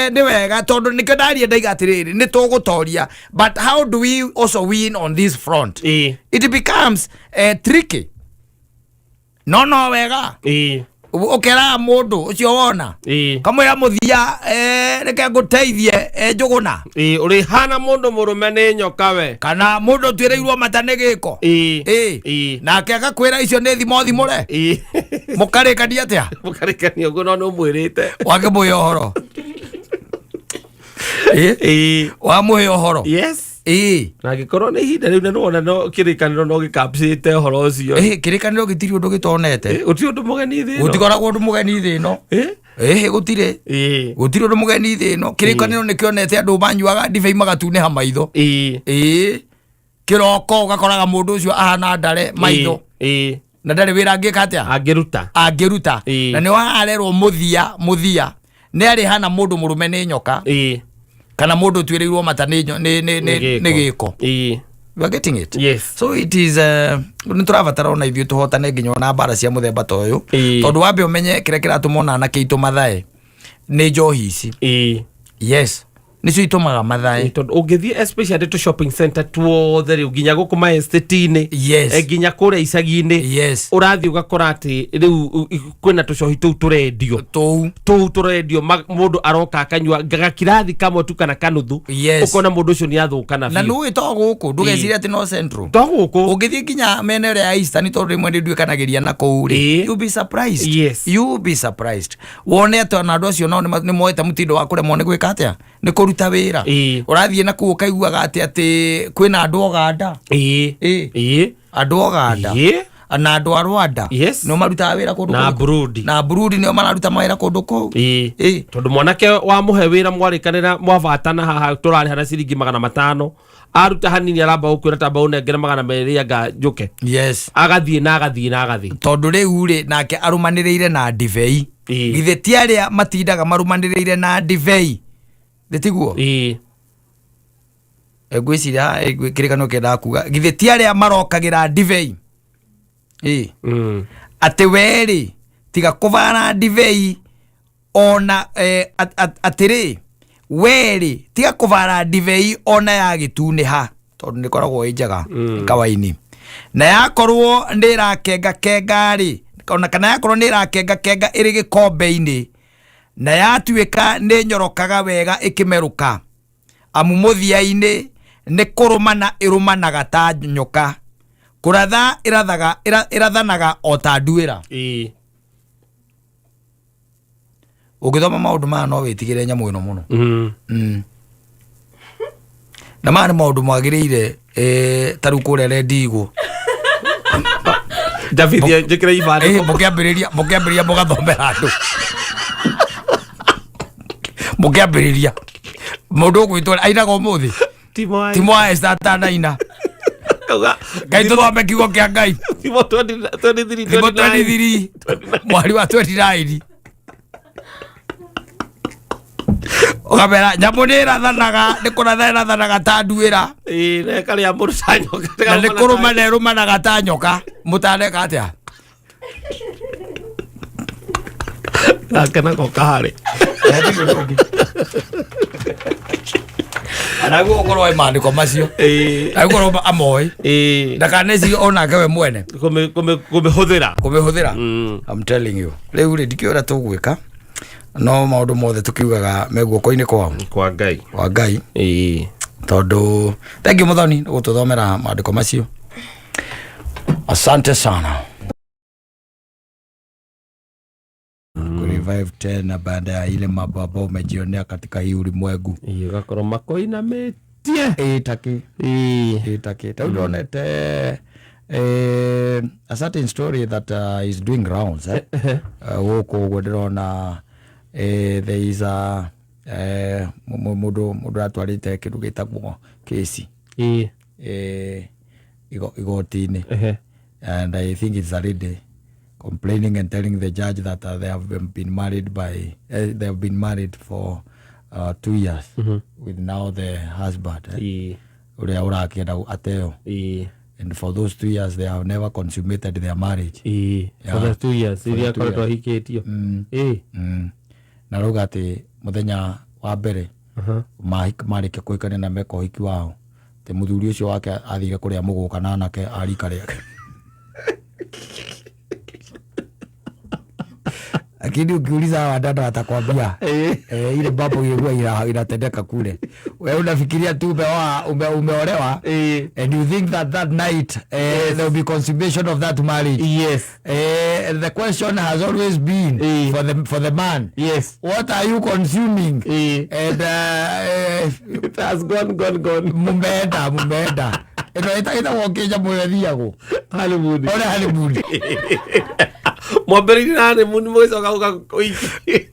nĩ wega tondũ nĩkĩo ndaria ndaiga atĩrĩrĩ, nĩ tũgũtoria, but how do we also win on this front? Ĩĩ. It becomes tricky, no wega Ĩĩ. ũkeraga mũndũ ũcio wona, Ĩĩ. kamwĩra mũthia, reke ngũteithie, njũgũna. Ĩĩ, ũrĩhana mũndũ mũrũme nĩ nyoka we. Kana mũndũ ũtuĩrĩirwo mata nĩ gĩko. Ĩĩ. Ĩĩ. Ĩĩ. Nake agakwĩra icio nĩ thimo thimũre. Ĩĩ. Mũkarĩkania atĩa? Mũkarĩkania ũguo, no nĩ ũmwĩrĩte. Wakĩmũhe ũhoro. Ĩĩ. Ĩĩ. Wamũhe ũhoro. Yes. Ĩĩ. Na angĩkorwo nĩ ihinda rĩu na nĩwona no kĩrĩkanĩro no gĩkapcĩte ũhoro ũcio. Ĩĩ, kĩrĩkanĩro gĩtirĩ ũndũ gĩtonete. Ĩĩ, gũtirĩ ũndũ mũgeni thĩ ĩno. Gũtikoragwo ũndũ mũgeni thĩ ĩno. Ĩĩ. Ĩĩ, gũtirĩ. Ĩĩ. Gũtirĩ ũndũ mũgeni thĩ ĩno. Kĩrĩkanĩro nĩ kĩonete andũ manyuaga ndibei magatunĩha maitho. Ĩĩ. Ĩĩ, kĩroko ũgakoraga mũndũ ũcio ahana ndare maitho, Ĩĩ. na ndarĩ wĩra angĩka atĩa? Angĩruta. Angĩruta. Ĩĩ. Na nĩ harerwo mũthia, mũthia nĩ arĩhana mũndũ mũrũme nĩ nyoka, Ĩĩ. kana mũndũ ũtuĩrĩirwo mata nĩ gĩko. Ĩĩ. You are getting it? Yes. So it is nĩ tũrabatara ona ithuĩ tũhotane nginya ona mbara cia mũthemba ta ũyũ, Ĩĩ. tondũ wambe ũmenye kĩrĩa kĩratũma ona anake aitũ mathae nĩ njohi ici. Ĩĩ. Yes, nĩcio itũmaga mathae. Tondũ ũngĩthiĩ especially tũ shopping center tuothe rĩu, nginya gũkũ ma estate-inĩ, Yes. nginya kũrĩa icagi-inĩ, Yes. ũrathiĩ ũgakora atĩ rĩu kwĩna tũcohi tũu tũrendio. Tũu. Tũu tũrendio, mũndũ aroka akanyua gakirathi kamwe tu kana kanuthu, Yes. ũkona mũndũ ũcio nĩ athũkana Na biũ. nĩũĩ to gũkũ, ndũgecirie atĩ no central. To gũkũ. Ũngĩthiĩ nginya mĩena ĩrĩa ya Eastern, tondũ rĩmwe nĩ nduĩkanagĩria na kũu rĩ, Ĩĩ. you'll be surprised. Yes. You'll be surprised wone atĩ ona andũ acio nao nĩ moete mũtindo wa kũremwo nĩ gwĩka atĩa, nĩ kũruta wĩra. Ĩĩ. Ũrathiĩ na kũu ũkaiguaga atĩ kwĩna andũ Oganda. Ĩĩ. Ĩĩ. Ĩĩ. Andũ Oganda Ĩĩ. na andũ a Rwanda Yes. nĩo marutaga wĩra kũndũ Na kũu. Burundi. Na Burundi nĩo mararuta mawĩra kũndũ kũu. Ĩĩ. Ĩĩ. Tondũ mwanake wamũhe wĩra, mwarĩkanĩra, mwabatana haha tũrarĩha na ciringi 500, aruta hanini aramba gũkwĩra tamba ũnengere 200 anga njũke. Yes. Agathiĩ na agathiĩ na agathiĩ. Tondũ rĩu rĩ, nake arũmanĩrĩire na ndibei. Ĩĩ. Githĩ ti arĩa matindaga marũmanĩrĩire na ndibei? Thĩ tiguo? Ĩĩ. Ngwĩciria kĩrĩkanĩro kĩendaga kuga githĩ ti arĩa marokagĩra ndibei? Ĩĩ. Atĩ werĩ tiga kũbara ndibei ona atĩrĩ werĩ tiga kũbara ndibei ona ya gĩtunĩha, tondũ nĩ ĩkoragwo ĩ njega kawaini, na yakorwo nĩ ĩrakenga kenga rĩ, ona kana yakorwo nĩ ĩrakenga kenga ĩrĩ gĩkombe-inĩ, na yatuĩka nĩ nyorokaga wega ĩkĩmerũka, amu mũthia-inĩ nĩ kũrũmana ĩrũmanaga ta nyoka, kũratha ĩrathaga ĩrathanaga o ta nduĩra. Ĩĩ. Ũngĩthoma maũndũ maya no wĩtigĩre nyamũ ĩno mũno. Na maya nĩ maũndũ magĩrĩire, ta rĩu kũrĩa rendigwo. Njabithia njĩkĩre ibandĩko. Mũkĩambĩrĩria mũgathomera andũ. Mũkĩambĩrĩria mũndũ ũgwĩtwo ainaga ũmũthĩ. Timo. Timo wa Esther atanaina. Kauga. Ngai, tũthome kiugo kĩa Ngai. Timo 20, 23. Thimo 29. 23 mweri wa 29, ũkamera nyamũ nĩ ĩrathanaga, nĩ kũratha ĩrathanaga ta nduĩra. Ĩĩ, na ĩkarĩa mũndũ ta nyoka. Na nĩ kũrũmana ĩrũmanaga ta nyoka. Mũtaneka atĩa? Gake nako kaharĩ. Anaguo ũkorwo wĩ maandĩko macio. Agĩkorwo amoĩ. Ndakanecirie onake we mwene. Kũmĩhũthĩra. Kũmĩhũthĩra. I'm telling you, rĩu rĩ, ndikĩũĩ ũrĩa tũgwĩka, no maũndũ mothe tũkiugaga me guoko-inĩ kwao. Kwa Ngai. Kwa Ngai. Tondũ thank you, Mũthoni, nĩ gũtũthomera maandĩko macio, asante sana. Kurevive tena baada ya ile mambo ambayo umejionea katika hii ulimwengu. Ĩĩ, ũgakorwo makoinamĩtie. Ĩtaki. Ĩtaki tau ndonete a certain story that is doing rounds, eh? Gũkũ ũguo ndĩrona there is a mũndũ atwarĩte kĩndũ gĩtagwo kesi igoti-inĩ, and I think it's a lady complaining and telling the judge that they have been married by they have been married for 2 years with now the husband, eh? Ũrĩa ũrakĩenda ateo, and for those 2 years they have never consummated their marriage. For the 2 years iria The two akoretwo ahikĩtio. Ĩĩ. Na rauga atĩ mũthenya wa mbere marĩkia kũhikania na meka ũhiki wao, atĩ mũthuri ũcio wake athire kũrĩa mũgũka na anake a rika rĩake. Lakini ukiuliza hawa wadada watakwambia ile mambo ilikuwa inatendeka kule. Wewe unafikiria tu umeoa, umeolewa and you think that that night there will be consummation of that marriage. And the question has always been for the man, what are you consuming? And It has gone, gone, gone. Mumeenda, mumeenda ĩno ĩtagwo kĩnyamũ ĩyo ĩthiagwo. Honeymoon. Ore honeymoon. Mwambĩrĩirie na honeymoon, mũgĩcoka gũka ũhiki.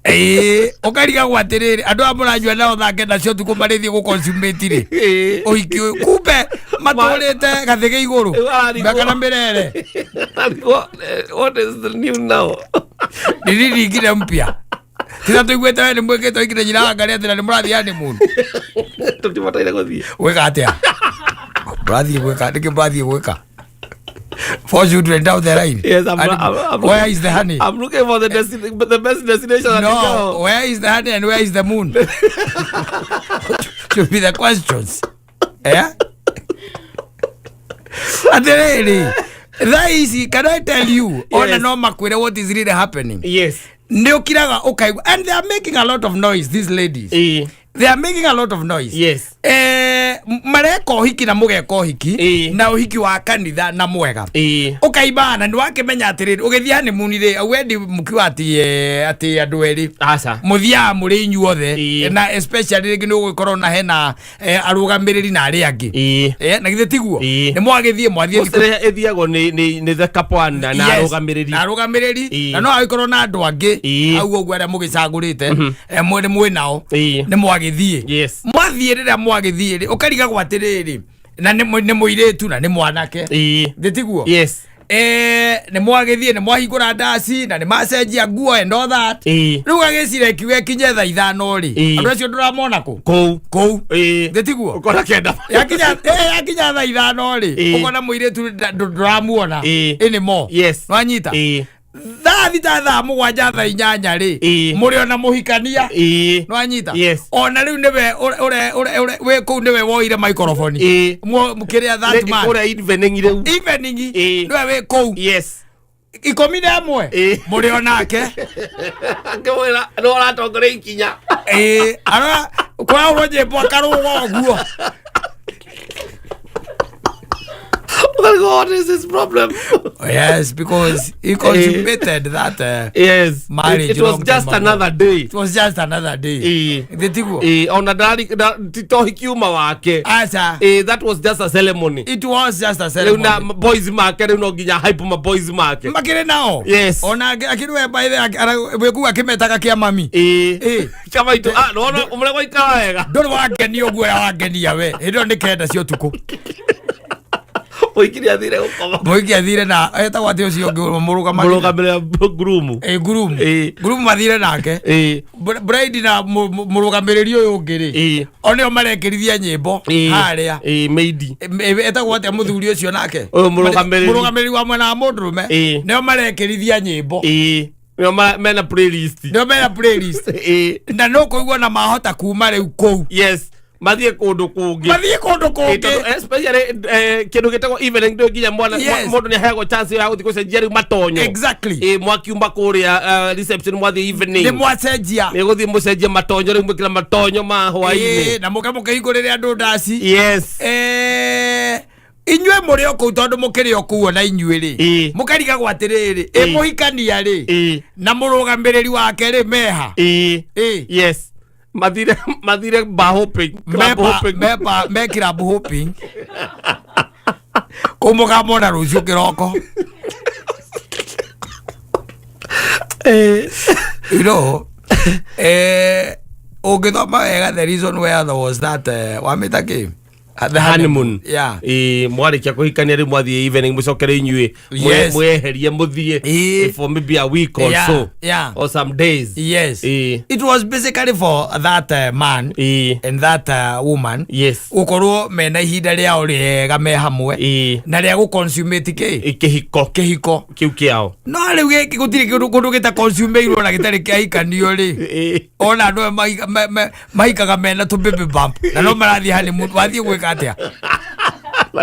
Ĩĩ, ũkarigagwo atĩrĩrĩ, andũ aya mũranyua nao thaa kenda cia ũtukũ marĩthiĩ gũconsumate rĩ ũhiki ũyũ, kumbe matũrĩte gathĩ igũrũ. Rĩu ararigwo. Mĩaka na mĩrere. Ararigwo, what is the new now? Ni nini ingine mpya tita tũiguĩte we nĩ mwĩkĩte ũhiki na nyina wa Ngarĩ atĩ na nĩ mũrathiĩ honeymoon? Tũtibataire gũthiĩ. Gwĩka atĩa? Mũrathiĩ gwĩka nĩkĩ? Mũrathiĩ gwĩka four children down the line? Yes, And I'm where is the honey? I'm looking for the best destination I can No, go. where is the honey and where is the moon should be the questions. Eh, atĩrĩrĩ, thaa ici, can I tell you, ona no makwĩre what is really happening. Nĩ ũkiraga ũkaigua, and they are making a lot of noise, these ladies. They are making a lot of noise. Mareka ũhiki na mũgeka ũhiki na ũhiki wa kanitha na mwega, ũkaimana nĩ wakĩmenya atĩrĩrĩ, ũgĩthiĩ honeymoon rĩ, wendi mũkiuga atĩ atĩ andũ erĩ Aca. mũthiaga mũrĩ inyuothe. Na especially rĩngĩ nĩ ũgũgĩkorwo na hena arũgamĩrĩri na arĩa angĩ. Na githĩ tiguo? Nĩ mwagĩthiĩ mwathiĩ. Mostly ĩthiagwo nĩ the couple na arũgamĩrĩri. Na arũgamĩrĩri. Na no agĩkorwo na andũ angĩ hau ũguo arĩa mũgĩcagũrĩte, mwĩ nĩ mwĩ nao. Nĩ mwagĩthiĩ. Mwathiĩ, rĩrĩa mwagĩthiĩ rĩ, ũkarigagwo atĩrĩrĩ, na nĩ mũirĩtu na nĩ mwanake. Thĩ tiguo? Yes. Nĩ mwagĩthiĩ, nĩ mwahingũra ndaci na nĩ macenjia nguo and all that. Rĩu agĩcira ĩkiuga ĩkinye thaa 5 rĩ, andũ acio ndũramona kũ? Kũu. Kũu. Thĩ tiguo? Ũkona 9. Yakinya thaa 5 rĩ, ũkona mũirĩtu ndũramuona anymore. Nwanyita? Thaa 6, thaa 7, thaa 8 rĩ, mũrĩ ona mũhikania. Nwanyita? Yes. Ona rĩu nĩwe wĩ kũu, nĩwe woire microphone. Kĩrĩa that man. Kũrĩa evening rĩu. Evening. Nĩwe wĩ kũu. 11 mũrĩ onake. Akĩmwĩra nĩ ũratongoria ikinya. Ĩĩ, ara kũraũrwo nyĩmbo akarũga ũguo. Ngarigwo what is his problem? Yes, because he consummated that Yes. marriage It was long time just ago. another day. It was just another day. Ĩĩ. Tiguo? Ĩĩ, ona ndarĩ ti to hiki uma wake. Aca. Ĩĩ, that was just a ceremony. It was just a Rĩu na ceremony. boys make rĩu no nginya hype ma boys make. Makĩrĩ nao. Yes. Ona akĩrĩ by the wĩkuu akĩmetaga kĩa mami. Ĩĩ. Ĩĩ. Chama itu ah no no ũmũrĩa gwaikara wega. Ndũrĩ wangenia ũguo ũrĩa wangenia we. Hĩndĩ ĩyo nĩ 9 cia ũtukũ. Mũhiki nĩathire gũkoma. Mũhiki athire na etagwo atĩ ũcio ũngĩ mũrũgamagĩrĩra. Mũrũgamĩrĩra groom. Ĩ groom. Ĩĩ. Groom mathire nake. Ĩĩ. Bride na mũrũgamĩrĩri ũyũ ũngĩ rĩ. Ĩĩ. O nĩo marekĩrithia nyĩmbo Ĩĩ. harĩa. Ĩĩ, maid. Etagwo atĩa mũthuri ũcio nake? Ũyũ mũrũgamĩrĩri. Mũrũgamĩrĩri wa mwena wa mũndũrũme. Ĩĩ. Nĩo marekĩrithia nyĩmbo. Ĩĩ. Nĩo mena playlist. Nĩo mena playlist. Ĩĩ. Na no kũigua na mahota kuma rĩu kũu. Yes. Mathiĩ kũndũ kũngĩ. Mathiĩ kũndũ Ĩĩ, kũngĩ. tondũ especially kĩndũ gĩtagwo evening ndũ nginya mwana Yes. mũndũ nĩ aheagwo chance ya gũthiĩ gũcenjia rĩu matonyo. Exactly. Ĩĩ, mwakiuma kũrĩa reception mwathiĩ evening. Nĩ mwacenjia. Nĩ gũthiĩ mũcenjie matonyo rĩu mwĩkĩra matonyo ma hwaĩ-inĩ. Ĩĩ, na mũke mũkĩhingũrĩre andũ ndaci. Yes. Inyuĩ mũrĩ o kũu tondũ mũkĩrĩ o kũu ona inyuĩ rĩ. Ĩĩ. Mũkarigagwo atĩrĩrĩ, ĩ Ĩĩ. mũhikania rĩ Ĩĩ. na mũrũgamĩrĩri wake rĩ meha. Ĩĩ. Ĩĩ. Yes. Mathire bar hopping. Club hopping. Me club hopping. Kũu mũkamona rũciũ kĩroko. You know, ũngĩthoma wega the reason where there was that wamĩta kĩ? The Honeymoon. Yeah. Ĩĩ, mwarĩkia kũhikania rĩu mwathiĩ evening mũcokere inyuĩ Yes. mweherie mũthiĩ Ĩĩ. for maybe a week or Yeah, so yeah. or some days. Yes. Ĩĩ. It was basically for that man Ĩĩ. and that woman Yes. gũkorwo mena ihinda rĩao rĩega me hamwe Ĩĩ. na rĩa gũ-consummate kĩ Ĩ, kĩhiko kĩhiko kĩu kĩao. No rĩu gĩkĩ gũtirĩ kĩndũ kũndũ gĩta-consumeirwo na gĩtarĩ kĩahikanio rĩ. Ĩĩ. Ona andũ aya mahikaga mena tũ baby bump na no marathiĩ honeymoon wathiĩ gwĩka atĩa?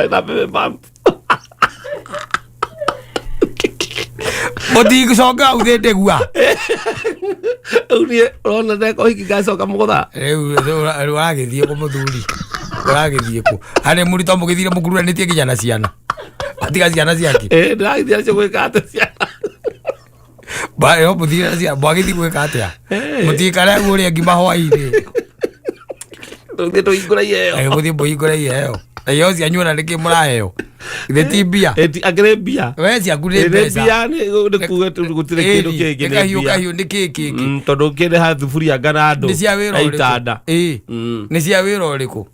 Na baby bump. Mũtigũcoka hau thĩ ndĩgua. Rĩu niĩ ũrona ndeka ũhiki ngacoka mũgũtha. Rĩu rĩu ũragĩthiĩ kũ mũthuri? Ũragĩthiĩ kũ? Honeymoon to mũgĩthire mũkururanĩtie nginya na ciana. Watiga ciana ciake. Ĩĩ, ndĩragĩthiĩ nacio gwĩka atĩa ciana? Yo mũthire na ciana mwagĩthiĩ gwĩka atĩa? Eh. Mũtikare ũrĩa ngima hwaĩ-inĩ. Tũthiĩ tũhingũre iheo. Mũthiĩ mũhingũre iheo. Na iheo cianyu ona nĩkĩ mũraheo? Githĩ ti mbia? Ĩ, akĩrĩ mbia. We ciaku nĩ Ĩ, nĩ mbeca. mbia nĩ kuga gũtirĩ kĩndũ kĩngĩ Nĩ nĩ kahiũ mbia. kahiũ nĩ kĩ kĩngĩ? Tondũ ũkĩrĩha thuburia ngana andũ Nĩ cia wĩra na ũrĩkũ? itanda. Ĩĩ. Nĩ cia wĩra ũrĩkũ?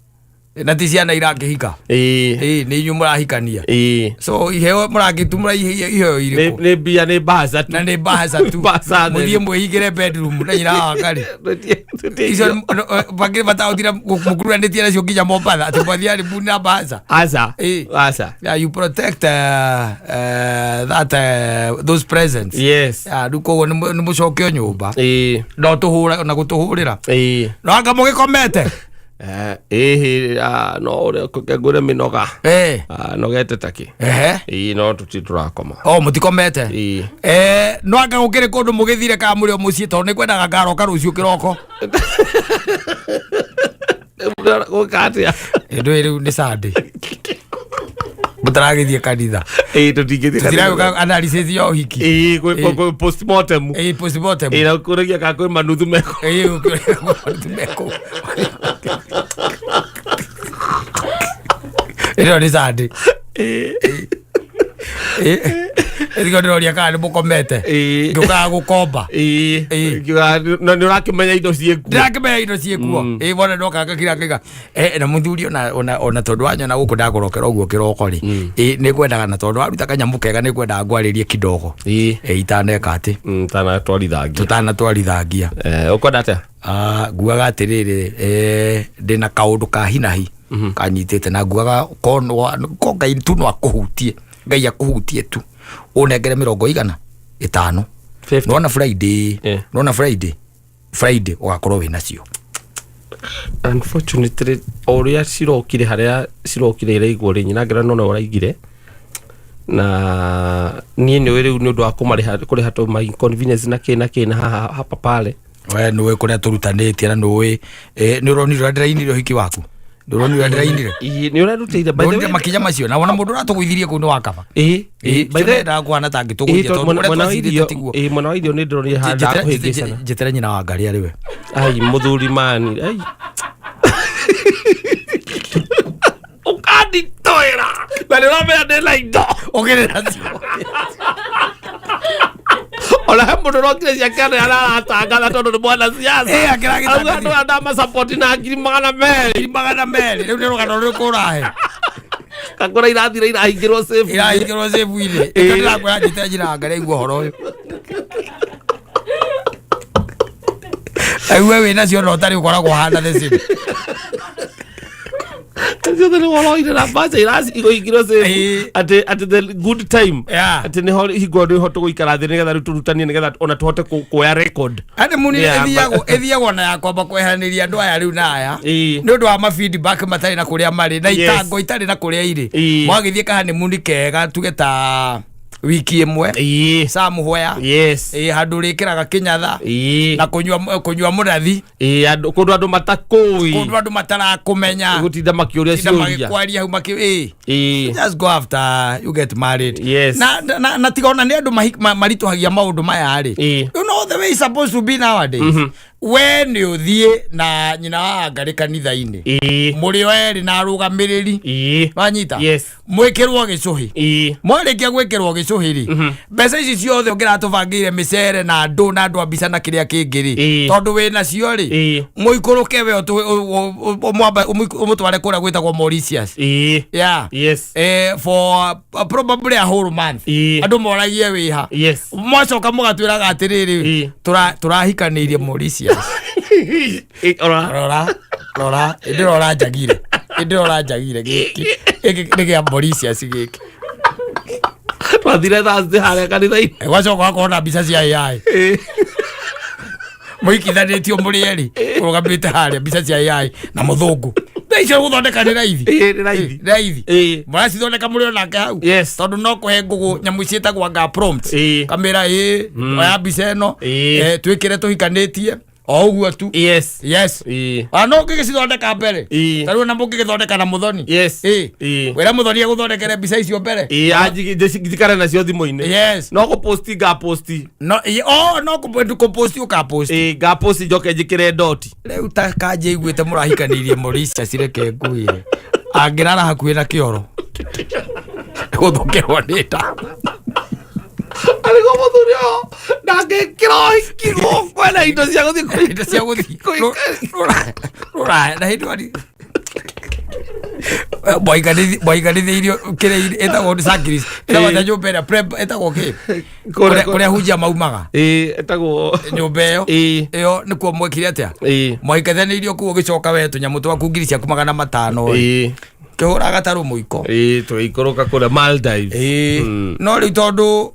Na ti ciana irakĩhika. Ĩĩ. Ĩĩ, nĩ inyuĩ mũrahikania. Ĩĩ. So iheo mũragĩtumũra iheo Nĩ irĩkũ? nĩ mbia nĩ mbaca tu. Na nĩ mbaca tu. Mbaca theri. Mũthiĩ mwĩhingĩre bedroom na nyina wa karĩ. Icio bangĩ bataũthire mũkururanĩtie nacio nginya Mombatha atĩ mwathiĩ honeymoon na mbaca. Aca. Ĩĩ. Aca. Yeah, you protect that those presents. Yes. Yeah, rĩu koguo nĩ mũcokio nyũmba. Ĩĩ. No tũhũra na gũtũhũrĩra. Ĩĩ. No anga mũgĩkomete. Ĩhĩ, no ũrĩa ngũre mĩnoga. Eh. Nogete takĩ. Ehe. Ĩĩ, no tũtirĩ tũrakoma. O mũtikomete. Ĩĩ. No anga gũkĩrĩ kũndũ mũgĩthire kana mũrĩ o mũciĩ tondũ nĩ kwendaga ngaroka rũciũ kĩroko. Gwĩka atĩa? Ĩndũ rĩu nĩ Sunday. Mũtaragĩthiĩ kanitha. Ĩĩ, tũtingĩthiĩ kanitha. Tũtiragĩka analysis ya ũhiki. Ĩĩ, kwĩ postmortem. Ĩĩ, postmortem. Ĩĩ, na kũragia kana kwĩ manuthu meko. Ĩĩ, manuthu meko. Ĩno nĩ Sunday. Ĩĩ. Ĩĩ ndĩroria kana nĩ mũkomete. Ĩĩ. Ngĩũkaga gũkomba. Ĩĩ. Ĩĩ. Ngiuga, na nĩ ũrakĩmenya indo ciĩkuo. Ndĩrakĩmenya indo ciĩkuo. Ĩĩ, wona ndoka ngakira ngaiga. Na mũthuri ona tondũ wanyona gũkũ ndakũrokera ũguo kĩroko rĩ. Ĩĩ, nĩngwendaga na tondũ waruta kanyamũ kega nĩngwendaga ngwarĩrie kidogo. Ĩĩ. Ĩĩ, itaneka atĩ. Tanatwarithangia. Tũtanatwarithangia. Ũkwenda atĩa? Nguaga atĩrĩrĩ, ndĩna kaũndũ ka hinahi kanyitĩte na nguaga ko Ngai tu no akũhutie. Ngai akũhutie tu. Ũnengere 50. 50. Nĩwona Friday. Yeah. Nĩwona Friday. Friday ũgakorwo wĩ nacio. Unfortunately, o ũrĩa cirokire harĩa cirokire iraigwo rĩ, nyina ngera nona ũraigire na niĩ nĩ rĩu nĩ ũndũ wa kũmarĩha kũrĩha tũ ma inconvenience na kĩ na kĩ na haha hapa pale. We nĩũĩ kũrĩa tũrutanĩtie na nĩũĩ nĩ ũronire ũrĩa ndĩrainire ũhiki waku? Ndũronire ndĩrainire? Ĩĩ, nĩ ũrerutĩire, by the Ndũronire way. makinya macio? Na wona mũndũ ũratũgũithirie kũu nĩ wakaba. Ĩĩ, ĩĩ, by the way- Ĩĩ, kuhana ta Ĩĩ, angĩtũgũithia tondũ tondũ mwena ũrĩa mwena wa twacirĩte irio, tiguo. ĩĩ, mwena wa irio nĩ ndĩronire handũ hakũhĩngĩcana. Njĩtĩre nyina wa ngari arĩ we. Ai, mũthuri mani, ai, ũkanditoĩra na nĩ ũramenya ndĩ na indo. Ũkĩrĩ nacio? Ona he mũndũ ũrokire ciake nĩ aratangatha tondũ nĩ mwana siasa. Ĩĩ, akĩragĩtangathire. Auga andũ aya ndamasapoti na 200,000. 200,000. Rĩu nĩ rũgano rũrĩkũ ũrahe? Kakora irathira irahingĩrwo safe. Irahingĩrwo safe-inĩ. Ĩĩ. Nĩkĩo ndĩrakwĩra njĩtĩre nyina wa ngari aigue ũhoro ũyũ. Aigue wĩ nacio na ũtarĩ ũkoragwo ũhana the same. Ciothe nĩ woroire na mbaca ikũhingĩrwo safe. Ĩĩ. Atĩ the good time, atĩ nĩho hingo nĩho tũgũikara thĩ nĩgetha rĩu tũrutanie nĩgetha ona tũhote kuoya record. Honeymoon Yeah, ĩthiagwo na ya kwamba kweheranĩria andũ aya rĩu na aya nĩ ũndũ wa ma feedback matarĩ na kũrĩa marĩ na itango itarĩ na kũrĩa irĩ. Mwagĩthiĩ ka honeymoon kega, tuge ta wiki ĩmwe somewhere, ĩĩ, handũ ũrĩkĩraga kĩnyatha na kũnyua mũrathi. Ĩĩ, andũ kũndũ andũ matakũĩ. Kũndũ andũ matarakũmenya. Gũtinda makĩũria Tinda ciũria. magĩkwaria hau makĩ ĩĩ. Just go after you get married. Na tiga ona nĩ andũ maritũhagia maũndũ maya rĩ. You know the way it's supposed to be nowadays, we nĩ ũthiĩ na nyina wa ngarĩ kanitha-inĩ, mũrĩ o erĩ na arũgamĩrĩri. Wanyita? Yes. Mwĩkĩrwo gĩcũhĩ. Mwarĩkia gwĩkĩrwo gĩcũhĩ rĩ, mbeca ici ciothe ũngĩratũbangĩire mĩcere na andũ na andũ a mbica na kĩrĩa kĩngĩ rĩ, tondũ wĩ nacio rĩ, mũikũrũke we ũmũtware kũrĩa gwĩtagwo Mauritius. Yeah. For probably a whole month. Andũ moragie wĩha. Mwacoka mũgatwĩraga atĩrĩrĩ, tũrahikanĩirie Mauritius. Ĩĩ, ora. Rora rora, ndĩrora njagire, ndĩrora njagire, gĩkĩ gĩkĩ nĩ kĩa Mauritius gĩkĩ. Twathire Thursday harĩa kanitha-inĩ. Gwacoka wakorwo na mbica cia AI mũikithanĩtio mũrĩ erĩ mũrũgamĩte harĩa, mbica cia AI na mũthũngũ. Thaa icio gũthondeka nĩ raithi. Ĩĩ, nĩ raithi. Nĩ raithi. Mũracithondeka mũrĩ onake hau. Tondũ no kũhe ngũgũ nyamũ ciĩtagwo anga prompt, kamĩra ĩ oya mbica ĩno, twĩkĩre tũhikanĩtie o ũguo tu. Ona no ũngĩgĩcithondeka mbere. Ta rĩu ona mũngĩgĩthondeka na mũthoni. Wĩra mũthoni agũthondekere mbica icio mbere. Ĩĩ, njikare nacio thimũ-inĩ. No gũposti ngaposti. No oh, no kũposti ũkaposti. Ĩĩ, ngaposti njoke njĩkĩre ndoti. Rĩu ta kanja iguĩte mũrahikanĩirie Mauritius, reke ngwĩre angĩrara hakuhĩ na kĩoro gũthũkĩrwo nĩ nda. Arĩguo mũthuri ũyũ ndangĩkĩra ũhiki gũkũ ena indo cia gũthiĩ indo cia gũthiĩ rũraya na hĩndĩ wari mwaiganithĩirio kĩrĩa ĩtagwo sacrist, ĩtagwo ta nyũmba ĩrĩa prep, ĩtagwo kĩ? Kũrĩa hunjia maumaga. Ĩĩ, ĩtagwo Nyũmba ĩyo. Ĩyo nĩkuo mwekire atĩa? Mwaikanithĩirio kuo, ũgĩcoka we tũnyamũ twaku 500,000 rĩ, kĩhũra gatarũ mũiko. Ĩĩ, tũgĩikũrũka kũrĩa Maldives. Ĩĩ, no rĩu tondũ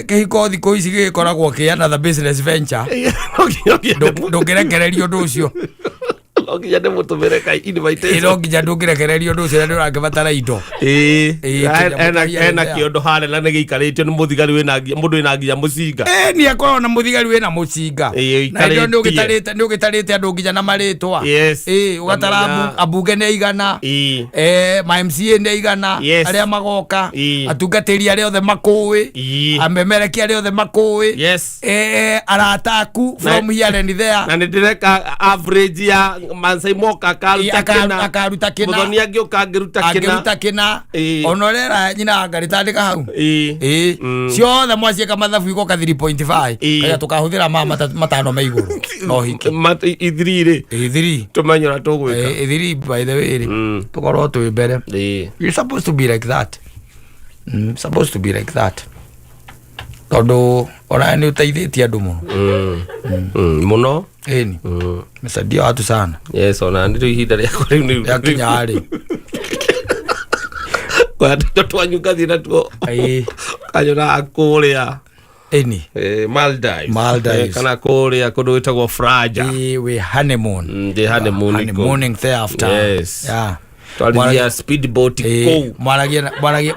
kĩhiko thikũ ici gĩgĩkoragwo kĩ another business venture, Ĩĩ, no nginya ndũngĩrekereria ũndũ ũcio. No nginya ndĩmũtũmĩre ka Ĩĩ, invitation. No nginya ndũngĩrekereria ũndũ ũcio na nĩ ũrakĩbatara indo. Ĩĩ. Tũnyamũ tũhiana Ena there. kĩondo harĩa na nĩ gĩikarĩtio nĩ mũthigari wĩna mũndũ wĩna nginya mũcinga. Ĩĩ, nĩ akoragwo na mũthigari wĩna mũcinga. Ĩĩ, Na hĩndĩ ĩyo nĩ ũikarĩtie. ũgĩtarĩte, nĩ ũgĩtarĩte andũ nginya na marĩtwa. Ĩĩ, ũgatara ambunge nĩ aigana, ma MCA nĩ aigana, arĩa magoka, atungatĩri arĩa othe makũĩ, amemereki arĩa othe makũĩ, arata aku from here and there. Na nĩ ndĩreka average ya Mansai moka akaruta kĩna. Akaruta kĩna. Mũthoni angĩũka angĩruta kĩna. Angĩruta kĩna. Ona ũrera nyina wa ngarĩ tandĩka hau. Ĩĩ, ciothe mwaciĩka mathabu igoka 3.5. Kaya tũkahũthĩra ma matano me igũrũ no hiki. Ithiri rĩ, Ĩĩ, thiri. tũmenye ũrĩa tũgwĩka. Ĩĩ, thiri, by the way rĩ, tũkorwo twĩ mbere. You're supposed to be like that, supposed to be like that, tondũ ona nĩ ũteithĩtie andũ mũno. Mũno. Ĩni, mesaidia watu sana. Yes, ona nĩ rĩu ihinda rĩakwa rĩu nĩ Rĩakinya rĩ. Kwa tũindo twanyu ngathiĩ natuo. Kanyona kũrĩa Ĩni. Maldives. Maldives. Kana kũrĩa kũndũ gwĩtagwo Fraja. Ĩĩ, wĩ honeymoon. Ndĩ honeymoon kũu. Honeymooning thereafter. Twarithia speedboat kũu.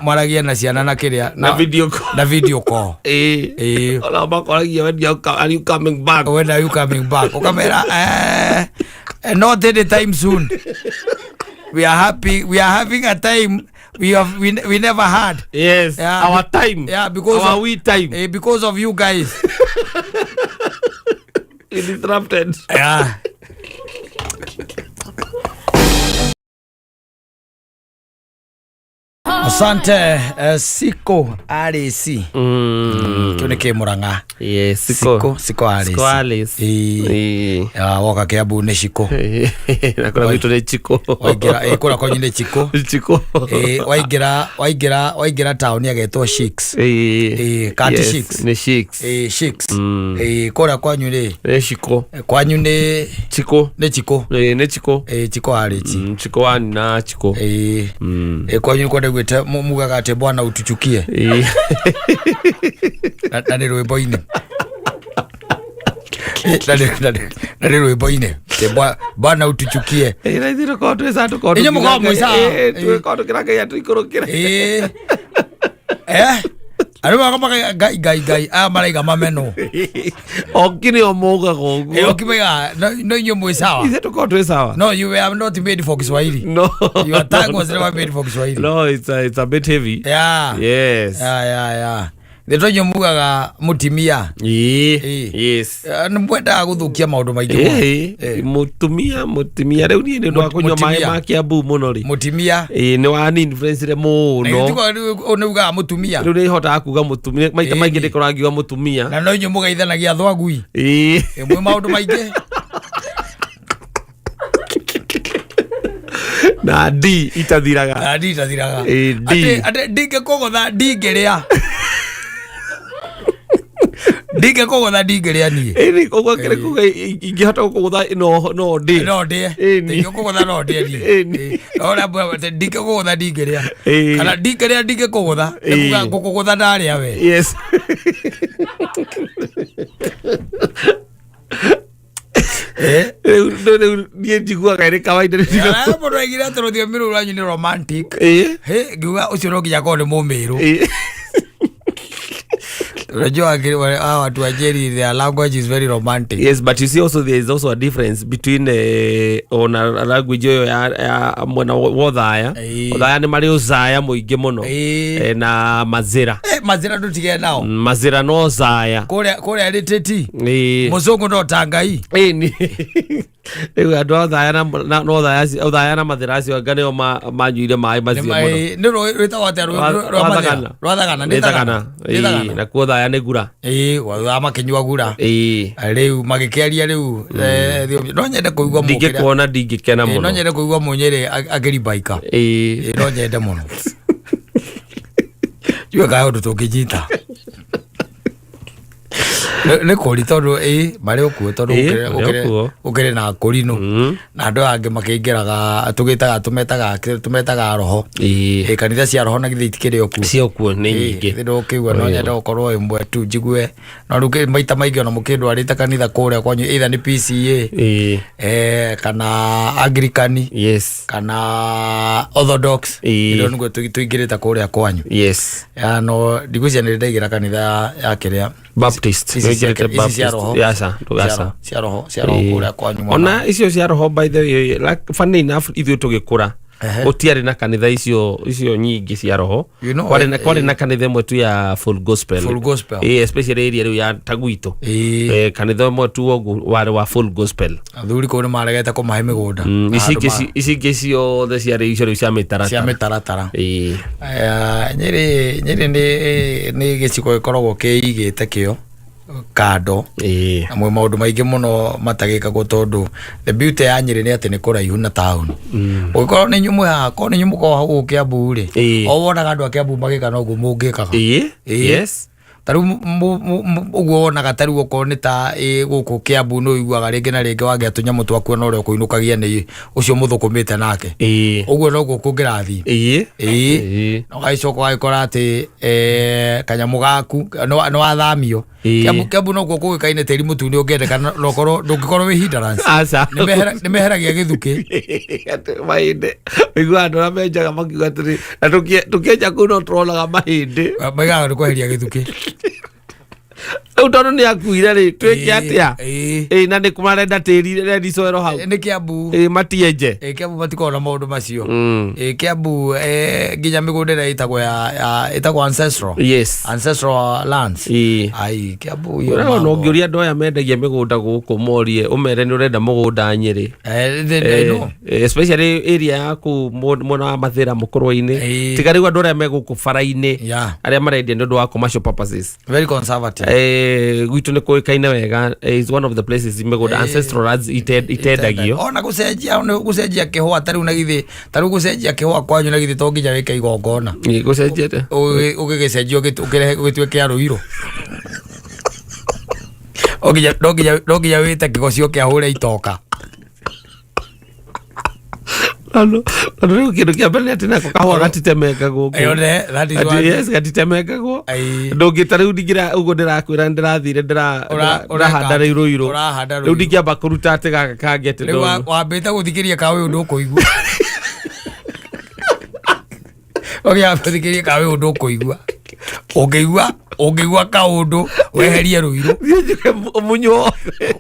Mwaragie na ciana na kĩrĩa Na video call. Na video call. Ĩĩ. Ona makoragia, "When are you coming back?" "When are you coming back?" Ukamera, "Not anytime soon." We are happy, we are having a time we never had. Yes. Yeah, our time. Yeah, because our of, we time. Because of you guys. It disrupted. Yeah. Asante Siko RAC. Kĩu nĩ kĩmũrang'a. Yes, Siko Siko RAC. Siko Alice. Ĩĩ. Ya, woka Kiambu nĩ Ciko. Na kũrĩa gwitũ nĩ Chiko. Waingĩra kũrĩa kwanyu nĩ Chiko. Chiko. Waingĩra taũni agetwo Sheiks. Kati Yes, Sheiks. Nĩ Sheiks. Sheiks. Kũrĩa kwanyu rĩ, Nĩ Chiko. kwanyu nĩ Chiko. nĩ Chiko. Nĩ Chiko. Chiko RAC. Chiko wani na Chiko. Kwanyu nĩkuo ndaiguĩte mugaga atĩ bwana utuchukie. Na nĩ rwĩmbo-inĩ. Na nĩ rwĩmbo-inĩ. Atĩ bwana utuchukie. Na ithuĩ tũkoragwo twĩ sawa, tũkoragwo Inyuĩ mũkoragwo mwĩ sawa. Tũkoragwo tũkĩra Ngai atũikũrũkĩre. Arĩa makomaga ngai ngai ngai aya maraiga mameno. Oki nĩo maugaga ũguo. Okimaiga no inyuĩ mwĩ sawa. Ithuĩ tũkoragwo twĩ sawa. No, you were not made for Kiswahili. No. Your tongue was never made for Kiswahili. No, it's a bit heavy. Yeah. Yes. Yeah. Thĩ inyuĩ mugaga mũtimia. Yes. Nĩ mwendaga gũthũkia maũndũ maingĩ mũno. Mũtumia rĩu niĩ nĩ ũndũ wa kũnyua maĩ Mũtumia. ma Kiambu mũno rĩ. Mũtimia. Nĩ wani influence mũno. Nĩ ugaga mũtumia. Rĩu nĩ hotaga kuga mũtumia maita maingĩ, ndĩkoragwo ngiuga mũtumia. Na no inyuĩ mũgeithanagia thwagui. Mwĩ maũndũ maingĩ. Na D itathiraga. Na D itathiraga. D. Atĩ ndingĩkũgũtha ndingĩrĩa. Ndingĩkũgũtha ndingĩrĩa niĩ. Ĩni ũguo kĩrĩ kuga ingĩhota gũkũgũtha no ndĩe. No ndĩe. Ndingĩkũgũtha no ndĩe niĩ. Ora mbwa atĩ ndingĩkũgũtha ndingĩrĩa. Kana ndingĩrĩa ndingĩkũgũtha. Nĩ kuga ngũkũgũtha ndarĩa we. Yes. Rĩu niĩ njiguaga ĩrĩ kawaida nĩ Ara mũndũ aigire atĩ rũthiomi rũu rwanyu nĩ romantic. He, ngiuga ũcio no nginya akorwo nĩ mũmĩrũ. Unajua hawa watu wa Njeri, their language is very romantic. Yes, but you see, also there is also a difference between ona language ĩyo ya mwena wa Othaya. Othaya nĩ marĩ ũcaya mũingĩ mũno. Na Mazĩra. Mazĩra ndũtige nao. Mazĩra no ũcaya. Kũrĩa rĩtĩti. Mũcũngũ no ta Ngai. Ĩni rĩu andũ a Othaya na Othaya na Mathĩra acio anga nĩo manyuire maĩ macio mũno. Nĩ rũĩ rwĩtagwo atĩa rũĩ rwa Rwa Mathĩra? Thagana. Rwa Thagana, nĩ Nĩ Thagana. Thagana. Nĩ Thagana. Nakuo Othaya nĩ ngura. Ĩĩ, makĩnyua gura. Rĩu magĩkĩaria rĩu no nyende kũigua mũkĩra. Ndingĩkuona ndingĩkena No mũno. nyende kũigua mũnyĩrĩ akĩrimbaika. No nyende mũno. Ndiũĩ kana ũndũ tũngĩnyita. Nĩ kũri tondũ marĩ okuo tondũ Marĩ okuo. gũkĩrĩ na kũrinũ na andũ aya angĩ makĩingĩraga tũgĩtaga tũmetaga roho. Kanitha cia roho na githĩ itikĩrĩ o kuo. Cio kuo nĩ nyingĩ. Thĩ ndũkĩigua no nyende gũkorwo ĩmwe tu njigue no rĩu maita maingĩ ona mũkĩndwarĩte kanitha kũrĩa kwanyu either nĩ PCA kana Anglican kana Orthodox. Ĩno nĩguo tũingĩrĩte kũrĩa kwanyu. Ya no ndigwĩciria nĩ ndaingĩra kanitha ya kĩrĩa Baptist. ici cia Nĩwĩkĩrĩte ici cia roho. Yaca, ndũgaca. Cia roho kũrĩa kwanyu mwena. Ona icio cia roho, by the way, like, funny enough, ithuĩ tũgĩkũra gũtiarĩ na kanitha icio nyingĩ cia roho. Kwarĩ na kanitha ĩmwe tu ya Full Gospel. Full Gospel. Especially area rĩu ya ta gwitũ. Kanitha ĩmwe tu ũguo warĩ wa Full Gospel. Athuri kũu nĩ maregete kũmahe mĩgũnda. Na Ici handũ ingĩ ici ingĩ ciothe ciarĩ icio rĩu cia cia mĩtaratara. Mĩtaratara. Nyĩrĩ nĩ gĩcigo gĩkoragwo kĩigĩte kĩo kando na mwĩ maũndũ maingĩ mũno matagĩkagwo tondũ the beauty ya Nyĩrĩ nĩ atĩ nĩ kũraihu na taũni. Ũngĩkorwo nĩ inyuĩ mwĩ haha, korwo nĩ inyuĩ mũkoragwo hau gũkũ Kiambu rĩ, o wonaga andũ a Kiambu magĩka noguo mũngĩkaga. Ta rĩu ũguo wonaga ta rĩu okorwo nĩ ta gũkũ Kiambu nĩ ũiguaga rĩngĩ na rĩngĩ wagĩa tũnyamũ twaku ona ũrĩa ũkũinũkagia nĩ ũcio mũthũkũmĩte nake. Ũguo noguo kũngĩrathiĩ. Na ũgagĩcoka ũgagĩkora atĩ kanyamũ gaku nĩ wathamio. Kiambu nokuo kũĩkaine tĩri mũtune ũngĩendeka na ũkorwo ndũngĩkorwo wĩ hindrance. Aca. Nĩ meheragia gĩthukĩ. Atĩ mahĩndĩ ũiguaga andũ arĩa menjaga makiuga atĩrĩ na tũkĩenja kũu no tũronaga mahĩndĩ. Maigaga nĩ kweheria gĩthukĩ. Rĩu tondũ nĩ akuire rĩ, twĩke atĩa? Ĩĩ. Ĩĩ, na nĩ marenda tĩri red soil hau. Nĩ Kiambu. Ĩĩ, matienje. Ĩĩ, Kiambu matikoragwo na maũndũ macio. Mm. Ĩĩ, Kiambu nginya mĩgũnda ĩrĩa ĩtagwo ya ĩtagwo ancestral. Yes. Ancestral lands. Ĩĩ. Ai, Kiambu hiyo Ũrĩa ona mambo. ũngĩũria andũ aya mendagia mĩgũnda gũkũ morie ũmere nĩ ũrenda mũgũnda Nyĩrĩ. They know. Especially area ya kũu mwena wa Mathĩra mũkũrwe-inĩ. Ĩĩ. Tiga rĩu andũ arĩa me gũkũ bara-inĩ Yeah. arĩa marendia nĩ ũndũ wa commercial purposes. Very conservative. Gwitũ nĩ kũĩkaine wega, is one of the places mĩgũnda ancestral lands itendagio. Ona gũcenjia, ona gũcenjia kĩhũa tarĩu na githĩ, tarĩu gũcenjia kĩhũa kwanyu na githĩ to nginya wĩke igongona. Ĩĩ, gũcenjia atĩa? Ũgĩgĩcenjia ũkĩrehe ũgĩtue kĩa rũirũ. No nginya wĩte kĩgocio kĩahũre itoka. Tondũ rĩu kĩndũ kĩa mbere nĩ atĩ nako kahũa gatitemengagwo ũguo. One, that is Ati, one. yes, gatitemengagwo. Ai. Ndũngĩta rĩu ndingĩra ũguo ndĩrakwĩra ndĩrathire ndĩrahanda rĩu rũirũ. Ũrahanda Rĩu rũirũ. ndingĩamba kũruta atĩ gaka kangĩ atĩ Rĩu wambĩte gũthikĩria kawe ũndũ ũkũigua. Ũgĩamba gũthikĩria kawe ũndũ ũkũigua. Ũngĩigua kaũndũ weherie rũirũ. Thiĩ njuge mũnywo.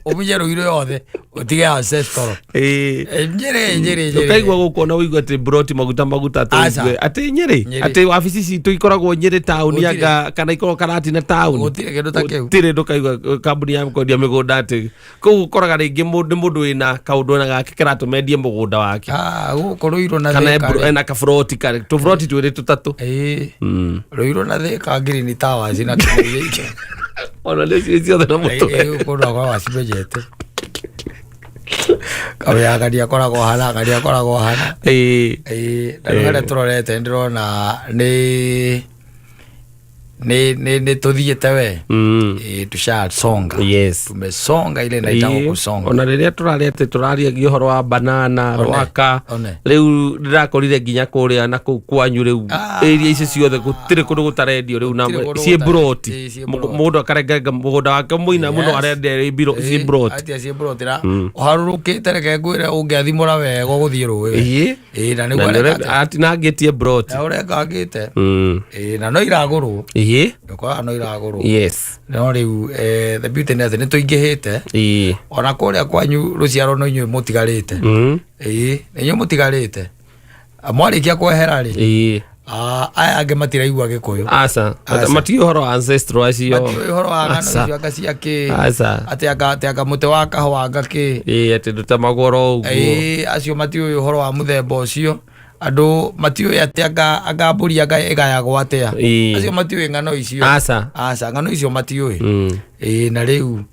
Ũmunye rũirũ yothe ũtige ancestral. Ĩĩ. Njĩrĩ njĩrĩ njĩrĩ. Ũkaigua gũkũ ona ũigua atĩ broti maguta maguta atĩ Aca. ũigue atĩ Nyĩrĩ, Nyĩrĩ. atĩ wabici citũ ikoragwo Nyĩrĩ taũni Gũtirĩ. anga kana ikoragwo Karatina taũni. Gũtirĩ kĩndũ ta kĩu. Gũtirĩ ndũkaigua kambuni ya kwendia mĩgũnda atĩ kũu ũkoraga rĩngĩ nĩ mũndũ wĩna kaũndũ na gake kĩratũma endie mũgũnda wake. Ah, gũkũ rũirũ na Kana Thĩka rĩ. ena kaburoti karĩ tũburoti twĩrĩ tũtatũ. Ĩĩ. Rũirũ na Thĩka Green Towers na kĩndũ gĩkĩ. Ona nĩ ciĩ ciothe na mũtwe. Ĩĩ, kũndũ akoragwo acimenyete. Kamenya gania akoragwo hana, gania akoragwo hana. Ĩĩ. Ĩĩ, na rĩu harĩa tũrorete nĩndĩrona nĩ tũthiĩte we. Ĩĩ, tushasonga. Yes. Tumesonga ile inaitagwo Ĩĩ. kusonga. Ona rĩrĩa tũraria atĩ tũrariagia ũhoro wa banana One, rwaka one. rĩu ndĩrakorire nginya kũrĩa na kũu kwanyu rĩu Ah. area icio ciothe gũtirĩ kũndũ gũtarendio rĩu na Gũtirĩ kũndũ ciĩ gũtarĩ- broti. Ĩĩ, ciĩ broti. Mũndũ akarengarenga mũgũnda wake mũina mũno Yes. arendia ciĩ Ĩĩ, broti. atia ciĩ broti na ũharũrũkĩte reke ngwĩre ũngĩathimũra wega ũgũthiĩ rũĩ we. Ĩĩ. Ĩĩ, na Na nĩguo nĩ areka atinangĩtie broti. na ũrengangĩte. Ĩĩ, na no iragũrwo. Ĩĩ. Ũkoraga no iragũrwo. Yes. No rĩu the beauty nĩ atĩ nĩ tũingĩhĩte. Ĩĩ. Ona kũrĩa kwanyu rũciaro no inyuĩ mũtigarĩte. Ĩĩ, nĩ inyuĩ mũtigarĩte. Mwarĩkia kwehera rĩ, Ĩĩ. aya angĩ matiraigua Gĩkũyũ. Aca. Aca. Matiũĩ ũhoro wa ancestral acio. Matiũĩ ũhoro wa ng'ano Aca. icio anga cia kĩ. Aca. Atĩ anga mũtĩ wa kahũa anga kĩ. Ĩĩ, atĩ ndũtemagwo oro ũguo. Ĩĩ, acio matiũĩ ũhoro wa mũthemba ũcio. Andũ matiũĩ atĩ anga mbũri anga ĩgayagwo atĩa. Ĩĩ. Acio matiũĩ ng'ano icio. Aca. Aca, ng'ano icio matiũĩ. Ĩĩ, na rĩu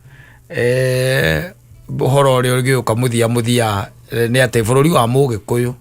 ũhoro ũrĩa ũgĩũka mũthia mũthia nĩ atĩ bũrũri wa Mũgĩkũyũ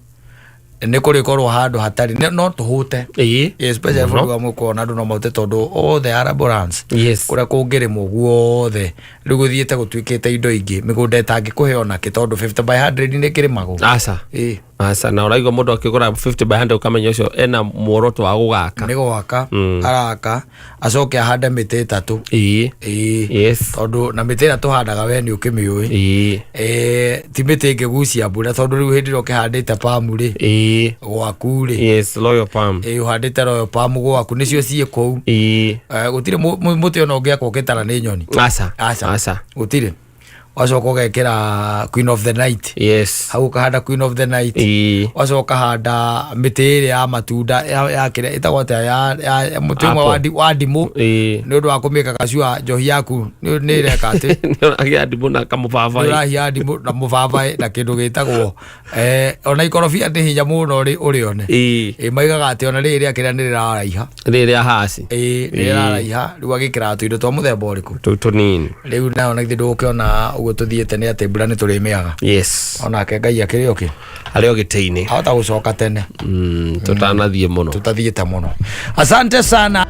nĩ kũrĩkorwo handũ hatarĩ no tũhũte. Ĩĩ. Especially bũrũri wa Mũgĩkũyũ ona andũ no mahũte tondũ all the arable lands Yes. kũrĩa kũngĩrĩmwo guothe rĩu gũthiĩte gũtuĩkĩte indo ingĩ mĩgũnda ĩtangĩkũhe onakĩ tondũ 50 by 100 nĩ kĩrĩmagwo. Aca. Ĩĩ. Aca, na ũraigua mũndũ akĩgũra 50 by 100 ũkamenya ũcio ena muoroto wa gũgaka. Nĩ gwaka araka acoke ahande mĩtĩ 3. Ĩĩ. Ĩĩ. Yes. Tondũ na mĩtĩ ĩrĩa tũhandaga we nĩ ũkĩmĩũĩ. Ĩĩ. Ti mĩtĩ ĩngĩgucia mbura tondũ rĩu hĩndĩ ĩrĩa ũkĩhandĩte palm rĩ Ĩĩ. gwaku rĩ. Yes, royal palm. Ĩĩ, ũhandĩte royal palm gwaku nĩcio ciĩ kũu. Ĩĩ. Gũtirĩ mũtĩ ona ũngĩakwo ũkĩtara nĩ nyoni. Aca. Aca. Aca. Gũtirĩ. Wacoka ũgekĩra queen of the night. Yes. Hau ũkahanda queen of the night. Ĩĩ. Wacoka ũkahanda mĩtĩ ĩrĩa ya matunda ya kĩrĩa ĩtagwo atĩa ya mũtĩ ũmwe wa ndimũ. Ĩĩ. Nĩ ũndũ wa kũmĩka gacua njohi yaku nĩ ĩreka atĩ. Nĩ ũragĩa ndimũ na kamũbabaĩ. Nĩ ũrahia ndimũ na mũbabaĩ na kĩndũ gĩtagwo ona ikorobia nĩ hinya mũno ũrĩone. Ĩĩ. Ĩĩ, maigaga atĩ ona rĩrĩ rĩa kĩrĩa nĩ rĩraraiha. Rĩrĩa haci. Ĩĩ, nĩ rĩraraiha rĩu agĩkĩraga tũindo twa mũthemba ũrĩkũ? Tũu tũnini. Rĩu nayo na githĩ ndũgũkĩona ũguo tũthiĩte nĩ atĩ mbura nĩ tũrĩmĩaga. Yes. Onake Ngai akĩrĩ okĩ. Arĩ o gĩtĩ-inĩ. Ahota gũcoka tene. Tũtanathiĩ mũno. Tũtathiĩte mũno. Asante sana.